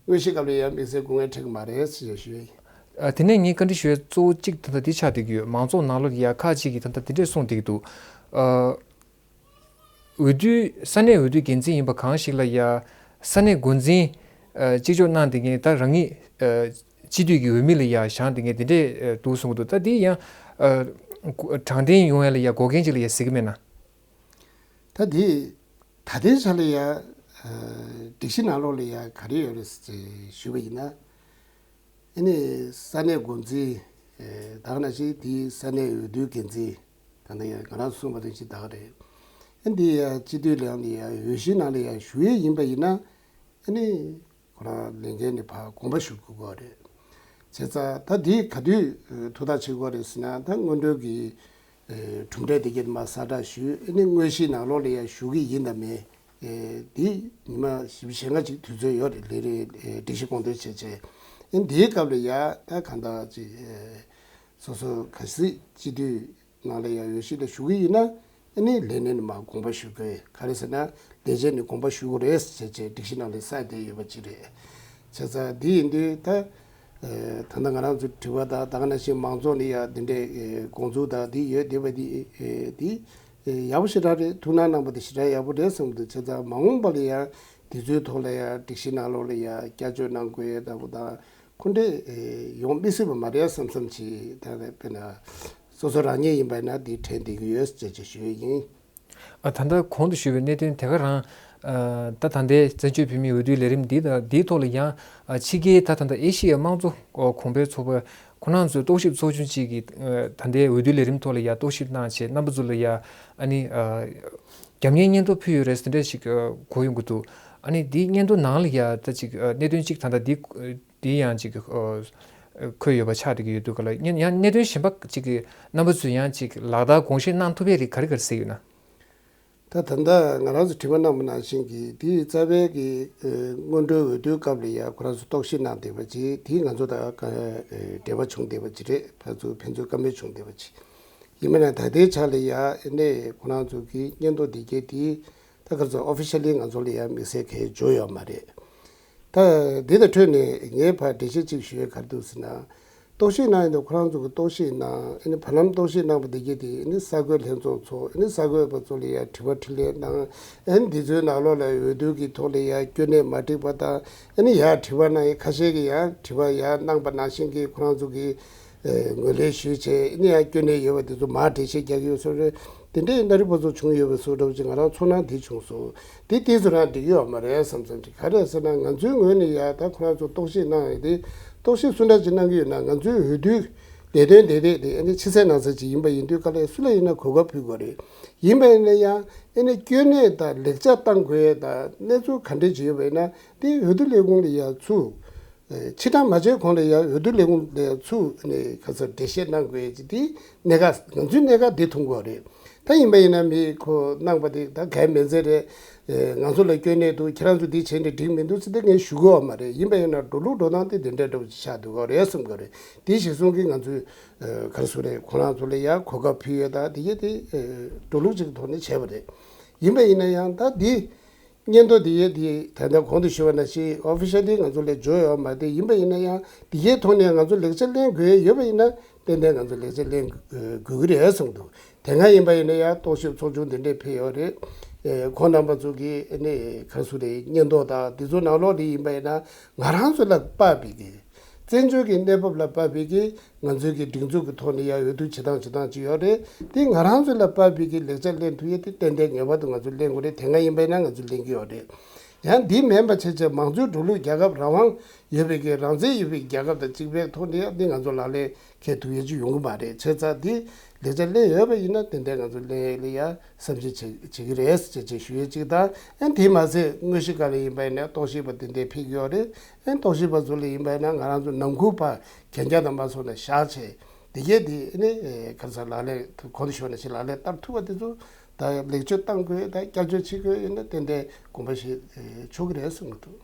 དངོས་གཞི་སྐབས་ལ་ཡང་དམིགས་བསལ་སྐུ་ངལ་འཕྲད་ཀྱི་མ་རེད་ཞེས་ཞུ་ཡ་ཡིན། ཨ། དེ་ནས་ངས་བཀའ་འདྲི་ཞུ་ཡ་གཙོ་བོ་གཅིག་ད་ལྟ་འདི་ཆགས་བསྡད་ཀྱི་ཡོད། མང་ཚོགས་ནང་ལོགས་ལ་ཡ་ཁག་ཅིག་གིས་ད་ལྟ་འདི་འདྲས་གསུངས་བསྡད་ཀྱི་འདུག་ཨ། འོས་བསྡུ་ས་གནས་འོས་བསྡུ་འགན་འཛིན་ཡིན་པ་གང་ཞིག་ལ་ཡ་ས་གནས་འགོ་འཛིན་ཨ་གཅིག་ལྕོགས་གནང་བསྡད་མཁན་ད་རང་ཉིད་ཨ་སྤྱི་འཐུས་ཀྱི་འོས་མི་ལ་ཡ་བཞེངས་བསྡད་མཁན་དེ་འདྲས་ཨ་འདུག་གསུང་གི་འདུག་ད་འདི་ཡང་ཨ་དྲང་བདེན་ཡོང་ཡ་ལ་ཡ་འགོག་རྐྱེན་ཅིག་ལ་ཡ་གཟིགས་ཀྱི་མེད་ན། ད་འདི་ད་ལྟའི་ཆ་ལ་ཡ་ཨ་སྒྲིག་གཞི་ནང་ལོགས་ལ་ཡ་ག་རེ་ཡོད་རེད་ཟེར་ཞུས་པ་ཡིན་ན། ཨ་ནི་ས་གནས་འགོ་འཛིན། ཨེ་ད་ག་ནང་བཞིན་དེའི་ས་གནས་འོས་བསྡུའི་འགན་འཛིན། ད་ནི་ང་རང་གསུངས་པ་ནང་བཞིན་ད་ག་རེད། ཨ་འདི་ཡ་སྤྱི་འཐུས་ལངས་ནས་ཡ་འོས་གཞིའི་ནང་ལ་ཡ་ཞུགས་ཡས་ཡིན་པ་ཡིན་ན། ཨ་ནི་ཁོ་རང་ལས་འགན་ནས་ཕར་དགོངས་པ་ཞུ་དགོས་ཀྱི་རེད། བྱས་ཙང་ད་འདི་ག་དུས་ཐུགས་ཐག་བཅད་དགོས་རེད་ཟེར་ན། ད་སྔོན་འགྲོའི་གི་ཨེ་གྲུབ་འབྲས་དེ་གྱད་མར་གསལ་བསྒྲགས་ཞུས། ཨ་ནི་དངོས་གཞིའི་ནང་ལོགས་ལ་ཡ་ཞུགས་ཀྱི་ཡིན་དང་མེད། ཨེ་འདི་ཉི་མ་བཞི་བཅུ་ཞེ་ལྔ་ཅིག་དུས་ཚོད་ཡོད་རེད། ལས་རིམ་ཨེ་སྒྲིག་གཞི་དགོངས་དོན་བྱས་བྱས། ཨེ་འདིའི་སྐབས་ལ་ཡ་ད་གང་ལྟར་ཅིག་ཨེ་སོ་སོ་གལ་སྲིད་སྤྱི་འཐུས་ནང་ལ་ཡ་འོས་གཞི་ལ་ཞུགས་ཀྱི་ཡིན་ན། ཨེ་ནི་ལས་སྣེ་ནས་མར་དགོངས་པ་ཞུ་དགོས། ག་རེ་ཟེར་ན་ལས་བྱེད་ནས་དགོངས་པ་ཞུ་དགོས་རེད་ཟེར་བྱས་བྱས་སྒྲིག་གཞི་ནང་ལ་གསལ་བསྡད་ཡོད་པ་ཅིག་རེད། བྱས་ཙང་འདི་ཡིན་དུས་ད། ཨེ་ད་ལྟ་ང་རང་ཚོ་དྲི་བ་དང་ད་ག་ནང་བཞིན་མང་ཚོགས་ནས་ཡ་འདི་འདྲའི་ཨེ་དགོངས་ཚུལ་དང་འདི་ཡོད་བསྡད་པ་འདི་ཨེ་འདི་ཨེ་ཡག་པོ་ཞེ་དྲག་རེད། ཐུགས་སྣང་གནང་པ་དེ་ཞེ་དྲག་ཡག་པོ་རེད་བསམ་འདུག་བྱས་ཙང་མ་འོངས་པ་ལ་ཡ་འདི་ཚོའི་ཐོག་ལ་ཡ་སྒྲིག་གཞི་ནང་ལོགས་ལ་ཡ་བསྐྱར་བཅོས་གནང་དགོས་ཡ་ལྟ་བུ་དང་ཁོ་འདྲས་ཨེ་ཡོང་མི་སྲིད་པ་མ་རེད་བསམ་བསམ་གྱིས། ད་དཔེར་ན་སོ་སོ་རང་ཉིད་ཡིན་པ་ཡིན་ན་འདི་དྲན་བསྡད་ཀྱི་ཡོད་ཅེས་ཅེས་ཞུ་ཡི་ཡིན། ཨ། ད་ལྟ་གོང་དུ་ཞུས་པའི་གནད་དོན་དེ་ག་རང་ཨ་ད་ད་ལྟའི་བཙན་བྱོལ་བོད་མིའི་འོས་བསྡུའི་ལས་རིམ་འདི་དང་འདིའི་ཐོག་ལ་ཡང་ཨ་ཕྱི་རྒྱལ་ད་ད་ལྟ་ཨེ་ཤི་ཡའི་དམངས་གཙོ་གོང་འཕེལ་ཚོགས་པ་ཁོ་རང་ཚོའི་རྟོག་ཞིབ་ཚོགས་ཆུང་གཅིག་གིས་ཨ་ད་ལྟའི་འོས་བསྡུའི་ལས་རིམ་ཐོག་ལ་ཡང་རྟོག་ཞིབ་གནང་བྱས་རྣམ་པ་ཚོ་ལ་ཡང་ཨ་ནི་ཨ་རྒྱབ་གཉེར་སྙན་ཐོ་ཕུལ་ཡོད་རེད་ཟེར་འདྲ་ཞིག་ཨ་གོ་ཡོང་གི་འདུག་ཨ་ནི་འདིའི་སྙན་ཐོ་ནང་ལ་ཡང་ད་ཅིག་ཨ་གནད་དོན་གཅིག་ད་ལྟ་འདི། དེ་ཡང་ཅིག་ཨ་འཁོད་ཡོད་པ་ཆགས་བསྡད་ཀྱི་ཡོད་དུས་ག་ལ་ཡང་གནད་དོན་གཞན་པ་ཅིག་གི་རྣམ་པ་ཚོས་ཡང་ཅིག་ལག་བསྟར་དགོངས་བཞེས་གནང་ཐུབ་ཡས་རིགས་ག་རེ་ག་རེ་གཟིགས་ཡོད་ན། ད་ད་ལྟ་ང་རང་ཚོ་དྲི་བ་གནང་བ་ནང་བཞིན་གྱི་དེའི་རྩ་བའི་གི་ཨ་སྔོན་འགྲོའི་འོས་བསྡུའི་སྐབས་ལ་ཡང་ཁོ་རང་ཚོ་རྟོག་ཞིབ་གནང་བསྡད་པ་ཅིག་དེ་ང་ཚོ་དང་ཨ་འབྲེལ་བ་བྱུང་བསྡད་པ་ཅིག་རེད། ཕར་ཚུར་ཕན་ཚུན་བཀའ་མོལ་བྱུང་བསྡད་པ་ཅིག་ཡིན་པ་ན་ད་ལྟའི་ཆ་ལ་ཡང་ཨ་ནི་ཁོ་རང་ཚོ་གི་སྙན་ཐོ་འདི་གས་དེ། ད་ག་ཚོད་ཨོ་ཕི་ཤལ་ལི་ང་ཚོ་ལ་ཡང་དམིགས་བསལ་གང་ཡང་འབྱོར་ཡོད་མ་རེད། ད་འདི་དང་འཕྲོས་ནས་ངས་ཕར་འགྲེལ་བཤད་ཅིག་ཞུ་ཡས་ག་རེ་འདུག་ཟེར་ན། རྟོག་ཞིབ་གནང་ཡོད་འདུག་ཁོ་རང་ཚོ་གི་རྟོག་ཞིབ་གནང་ཨ་ནི་བར་ལམ་རྟོག་ཞིབ་གནང་བ་འདི་གས་དེ་ཨ་ནི་གསར་འགོད་ལྷན་ཚོགས་ཚོགས་ཨ་ནི་གསར་འགོད་པ་ཚོ་ལ་ཡང་དྲི་བ་དྲིས་ལན་གནང་ཨ་ནི་འདི་ཚོའི་ནང་ལོགས་ལ་འོས་བསྡུ་གི་ཐོག་ལ་ཡང་སྐྱོན་གནས་མ་འགྲིག་པ་དང་ཨ་ནི་ཡང་དྲི་བ་གནང་ཡས་ཁ་ཤས་ཀྱིས་ཡང་དྲི་བ་ཡང་གནང་པ་ནང་བཞིན་གྱི་ཁོ་རང་ཚོ་གི་ཨེ་ངོས་ལེན་ཞུས་བྱས་ཨ་ནི་ཡང་སྐྱོན་གནས་ཡོད་པ་དེ་ཚོ་མར་འགྲེལ་བཤད་རྒྱག་གི་ཡོད་ཟེར་རེད། དེ་འདྲའི་ཨ་རི་པ་ཚོ་བྱུང་ཡོད་པའི་བཟོ་འདྲ་བོ་ཅིག་ང་རང་ཚོར་སྣང་དེ་བྱུང་སོང་། དེ་དེ་ཚོ་རང་འགྲིག་ཡོད་མ་རེད་བསམ་བསམ་ཅིག་ག་རེ་ཟེར་ན་ང་ཚོའི་ངོས་ནས་ཡ་ད་ཁོ་རང་ཚོ་རྟོག་ཞིབ་གནང་ཡོད་དེ་རྟོག་ཞིབ་སུ་འདྲ་ཅིག་གནང་གི་ཡོད་ན་ང་ཚོའི་འོས་བསྡུའི་ལས་དོན་དེ་རེད་དེ་ཨ་ནི་ཕྱི་གསལ་ནང་གསལ་ཅིག་ཡིན་པ་ཡིན་དུས་ག་ལས་སུ་ལ་ཡིན་ན་གོ་སྐབས་ཕུལ་དགོས་རེད། ཡིན་པ་ཡིན་ན་ཡང་ཨ་ནི་སྐྱོན་གནས་དང་ལེགས་ཆ་བཏང་དགོས་ཡས་དང་གནས་ཚུལ་ག་འདྲས་ཅིག་ཡོད་པ་ཡིན་ན་དེ་འོས་བསྡུ་ལས་ཁུངས་ལ་ཡ་ཚུར། ཕྱིར་བཏང་མ་བྱས་གོང་ལ་ཡང་འོས་བསྡུ་ལས་ཁུངས་ལ་ཡང་ཚུར་ནས་ག་ཚོད་འགྲེལ་བཤད་གནང་དགོས་ཀྱི་དེ་གནད་འགག་ང་ཚོའི་གནད་འགག་འདི་མཐོང་གི་ཡོད་རེད། ད་ཡིན་པ་ཡིན་ན་མི་ཁོ་གནང་པ་དེ་ད་གའི་མེད་ཚད་རེད། ཨེ། ང་ཚོ་ལ་སྐྱོན་གནས་འདུག་ཁྱེད་རང་ཚོ་འདི་བྱས་ནས་འགྲིག་མི་འདུག་ཟེར་ཏེ་ངས་ཞུ་གི་ཡོད་མ་རེད། ཡིན་པ་ཡིན་ན་འགྲོ་ལུགས་འགྲོ་སྟངས་དེ་འདི་འདྲ་འདྲ་པོ་ཅིག་ཆགས་འདུག་ག་རེད་གསུང་གི་རེད། དེ་གཞིར་བཟུང་གིས་ང་ཚོས་ཨེ། ག་རེ་ཟེར་རེད། ཁོ་རང་ཚོ་ལ་ཡ་གོ་སྐབས་ཕུལ་ཡས་དང་དེ་གས་དེ་ཨེ། འགྲོ་ལུགས་ཅིག་གི་ཐོག་ནས་བྱས་པ་རེད། ཡིན་པ་ཡིན་ན་ཡང་ད་འདི་སྙན་ཐོ་འདི་ཡས་འདི་ད་ལྟ་གོང་དུ་ཞུས་པ་ནང་བཞིན་ཨོ་ཕི་ཤལ་འདི་ང་ཚོ་ལ་འབྱོར་ཡོད་མ་རེད། ཡིན་པ་ཡིན་ན་ཡང་འདི་གའི་ཐོག་ནས་ང་ཚོ་ལེགས་ཆ་ལེན་དགོས་ཡས་ཡོད་པ་ཡིན་ན་ཏན་ཏན་ང་ཚོ་ལེགས་ཆ་ལེན་དགོས་ཀྱི་རེད་གསུངས་འདུག་དེ་སྔ་ཡིན་པ་ཡིན་ན་ཡང་རྟོག་ཞིབ་ཚོགས་ཆུང་འདི་འདྲས་ཕེབས་ཡོད་རེད། ཨེ། ཁོང་རྣམ་པ་ཚོ་གིས་ཨ་ནི་ག་རེ་ཟེར་རེད། སྙན་ཐོ་དང་འདི་ཚོ་ནང་ལོགས་ལ་ཡིན་པ་ཡིན་ན་ང་རང་ཚོ་ལ་དཔག་པའི་གི་བཙན་བྱོལ་གྱི་གནས་བབ་ལ་དཔག་པའི་གི་ང་ཚོའི་གི་སྒྲིག་འཛུགས་ཀྱི་ཐོག་ནས་ཡང་འོས་བསྡུ་བྱེད་སྟངས་བྱེད་སྟངས་ཅིག་ཡོད་རེད། དེ་ང་རང་ཚོ་ལ་དཔག་པའི་གི་ལེགས་ཆ་ལེན་ཐུབ་ཡས་དེ་ཏན་ཏན་ངེས་པར་དུ་ང་ཚོ་ལེན་དགོས་རེད། དེ་སྔ་ཡིན་པ་ཡིན་ན་ང་ཚོ་ལེན་གྱི་ཡོད་རེད། ཡང་འདི་མིན་པ་བྱས་བྱས་མང་གཙོའི་འགྲོ་ལུགས། རྒྱལ་ཁབ་རང་དབང་ཡོད་པའི་གི་རང་བཙན་ཡོད་པའི་རྒྱལ་ཁབ་དང་གཅིག་པའི་ཐོག་ནས་ཡང་འདི་ང་ཚོ་ལག་ལེན་འཁེལ་ཐུབ་ཡས་ཅིག་ཡོང་གི་མ་རེད། བྱས་ཙང་འདི་ལེགས་ཆ་ལེན་ཡོད་པ་ཡིན་ན་ཏན་ཏན་ང་ཚོ་ལེན་ཡས་ལ་ཡ་བསམ་གཞིག་བྱེད་བྱེད་ཀྱི་རེད་ཅེས་ཅེས་ཞུ་ཡས་གཅིག་དང་། ཨ་ནི་དེ་མ་ཟད་དངོས་གཞི་སྒང་ལ་ཡིན་པ་ཡིན་ན་རྟོག་ཞིབ་པ་དེ་འདྲས་ཕེབས་ཀྱི་ཡོད་རེད། ཨ་ནི་རྟོག་ཞིབ་པ་ཚོ་ལ་ཡིན་པ་ཡིན་ན་ང་རང་ཚོ་ནང་ཁུལ་བར་གན་རྒྱ་དང་མ་སོང་ནས་བཞག་བྱས་དེ་གས་དེ་ཨ་ནི་ག་རེ་ཟེར་ལག་ལེན་གོང་དུ་ཞུས་ནང་བཞིན་ལག་ལེན་བསྟར་ཐུབ་པ་དེ་ཚོ་ད་ལེགས་བཅོས་གཏང་དགོས་ད་བསྐྱར་བཅོས་བྱེད་དགོས་ཡིན་ན་ཏན་ཏན་དགོངས་པ་བཞེས་ཆོག་གི་རེད་གསུང་གི་འདུག་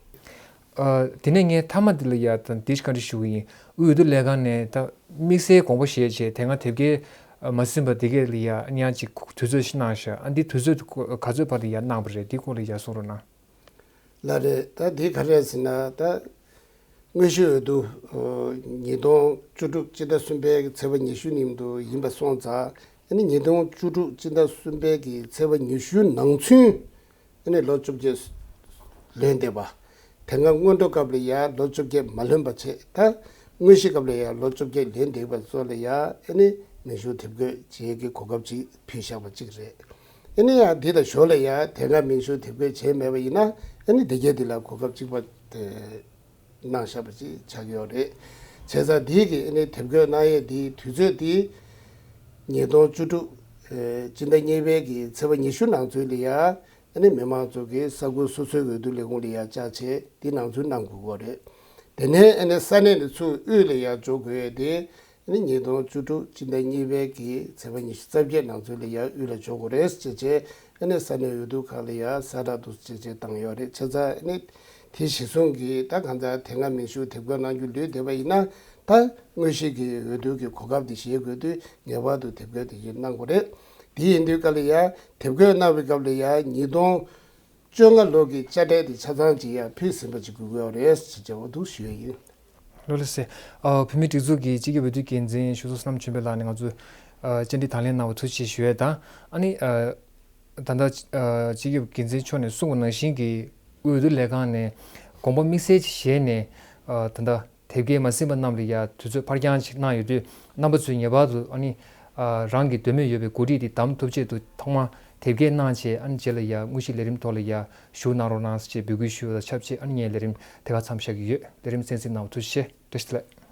ཨ། དེ་ནས་ངས་མཐའ་མ་འདི་ལ་ཡ་ད་འདི་བཀའ་འདྲི་ཞུ་གི་ཡིན། དབུས་འོས་བསྡུ་ལས་ཁང་ནས་ད་དམིགས་བསལ་དགོངས་པ་བཞེས་བྱས་དེ་སྔ་དེབ་སྐྱེལ་མ་ཟིན་པ་དེ་གས་ལ་ཡ་ཡང་ཅིག་དུས་ཚོད་ཞིག་གནང་ཤག་ཨ་འདི་དུས་ཚོད་ག་ཚོད་བར་དུ་ཡ་གནང་བ་རེད། འདི་སྐོར་ལ་ཡ་གསུང་རོགས་གནང་། ལགས་རེད། ད་འདི་ག་རེ་ཟེར་ན་ད་དངོས་གཞི་འོས་བསྡུ་ཉིས་སྟོང་བཅུ་དྲུག་སྤྱི་ཟླ་གསུམ་པའི་ཚེས་པ་ཉི་ཤུ་ཉིན་དུ་ཡིན་པ་སོང་ཙང་ཨ་ནི་ཉིས་སྟོང་བཅུ་དྲུག་སྤྱི་ཟླ་གསུམ་པའི་གི་ཚེས་པ་ཉི་ཤུ་ནང་ཚུན། ཨ་ནི་ལོ་བཅོ་བརྒྱད་ལོན་བསྡད་པ། དེ་སྔ་སྔོན་འགྲོ་སྐབས་ལ་ཡང་ལོ་བཅོ་བརྒྱད་མ་ལོན་པ་བྱས། ད་དངོས་གཞི་སྐབས་ལ་ཡང་ལོ་བཅོ་བརྒྱད་ལོན་བསྡད་པ་ཚོ་ལ་ཡང་ཨ་ནི་མིང་གཞུང་དེབ་འགོད་བྱེད་ཀྱི་གོ་སྐབས་ཅིག་ཕུལ་བཞག་པ་ཅིག་རེད། ཨ་ནི་ཡང་འདི་དང་ཞོར་ལ་ཡང་དེ་སྔ་མིང་གཞུང་དེབ་འགོད་བྱས་མེད་པ་ཡིན་ན་ཨ་ནི་འདི་གས་འདི་ལ་གོ་སྐབས་གཅིག་པ་དེ་གནང་བཞག་པ་ཅིག་ཆགས་ཀྱི་ཡོད་རེད། བྱས་ཙང་འདི་གི་ཨ་ནི་དེབ་འགོད་གནང་ཡས་འདི་དུས་ཚོད་འདི་ཉིས་སྟོང་བཅུ་དྲུག་ཨེ་སྤྱི་ཟླ་གཉིས་པའི་གི་ཚེས་པ་ཉི་ཤུ་ནང་ཚུན་ལ་ཡང་། ཨ་ནི་མི་མང་ཚོ་གིས་ས་ཁུལ་སོ་སོའི་འོས་བསྡུ་ལས་ཁུངས་ལ་ཡར་བཅར་བྱས་དེ་ནང་ཚུན་གནང་དགོས་ཀྱི་རེད། དེ་ནས་ཨ་ནི་ས་གནས་ནས་ཚུར་དབུས་ལ་ཡར་འབྱོར་དགོས་ཡས་དེ་ཨ་ནི་ཉིས་སྟོང་བཅུ་དྲུག་སྤྱི་ཟླ་གཉིས་པའི་གི་ཚེས་པ་ཉི་ཤུ་རྩ་བརྒྱད་ནང་ཚུན་ལ་ཡར་དབུས་ལ་འབྱོར་དགོས་རེད་ཟེར་བྱས་ཨ་ནི་ས་གནས་འོས་བསྡུ་ཁང་ལ་ཡར་གསལ་བསྒྲགས་འདུག་ཟེར་བྱས་བཏང་ཡོད་རེད། བྱས་ཙང་ཨ་ནི་དེ་གཞིར་བཟུང་གིས་ད་གང་ལྟར་དེ་སྔ་མིང་གཞུང་དེབ་འགོད་གནང་རྒྱུ་ལུས་བསྡད་པ་ཡིན་ན་ད་དངོས་གཞི་གི་འོས་བསྡུ་གི་གོ་སྐབས་དེ་བཞེས་དགོས་དུས་ངེས་པར་དུ་དེབ་འགོད་དེ་གཞིར་གནང་དགོས་རེད། དེ་ཡིན་དུས་སྐབས་ལ་ཡ་དེབ་འགོད་གནང་བའི་སྐབས་ལ་ཡ་ཉིས་སྟོང་བཅོ་ལྔ་ལོ་གི་དཔྱ་ཁྲལ་དེ་ཆ་ཚང་ཅིག་ཡ་ཕུལ་ཟིན་པ་ཅིག་དགོས་ཀྱི་ཡོད་རེད་ཅེས་བྱ་བ་འདུག་ཞུ་ཡ་ཡིན། ལགས་ལགས་སེ། ཨ། བོད་མིའི་སྒྲིག་འཛུགས་ཀྱི་སྤྱི་ཁྱབ་འོས་བསྡུ་འགན་འཛིན་ཞུ་ཚོགས་བསོད་ནམས་ཆོས་འཕེལ་ལགས་ནས་ང་ཚོ་ཨ་བཅར་འདྲི་དང་ལེན་གནང་བར་ཐུགས་རྗེ་ཆེ་ཞུ་ཡ་དང་། ཨ་ནི་ཨ་ད་ལྟ་ཨ་སྤྱི་ཁྱབ་འགན་འཛིན་མཆོག་ནས་གསུངས་པ་ནང་བཞིན་གྱི་དབུས་འོས་བསྡུ་ལས་ཁང་ནས་དགོངས་པ་དམིགས་བསལ་ཅིག་བཞེས་ནས་ཨ་ད་ལྟ་དེབ་སྐྱེལ་མ་ཟིན་པ་རྣམས་ལ་ཡ་དུས་ཚོད་ཕར་འགྱངས་ཅིག་གནང་ཡོད་དུས་རྣམ་པ་ཚོས་ངེས་པར་དུ་ཨ་ནི་ཨ་རང་གི་འདོད་མོས་ཡོད་པའི་གོ་སྒྲིག་དེ་གདམ་ཐུབ་ཆེད་དུ་ཐོག་མར་དེབ་སྐྱེལ་གནང་བྱས་ཨ་ནི་རྗེས་ལ་ཡ་དངོས་གཞིའི་ལས་རིམ་ཐོག་ལ་ཡ་ཞུགས་གནང་རོགས་གནང་ཞེས་འབོད་སྐུལ་ཞུ་བ་དང་ཆབས་ཅིག་ཨ་ནི་ངས་ལས་རིམ་དེ་ག་མཚམས་བཞག་གི་ཡོད། ལས་རིམ་གསན་གཟིགས་གནང་བ་ཐུགས་རྗེ་ཆེ། བཀྲ་ཤིས་བདེ་ལེགས།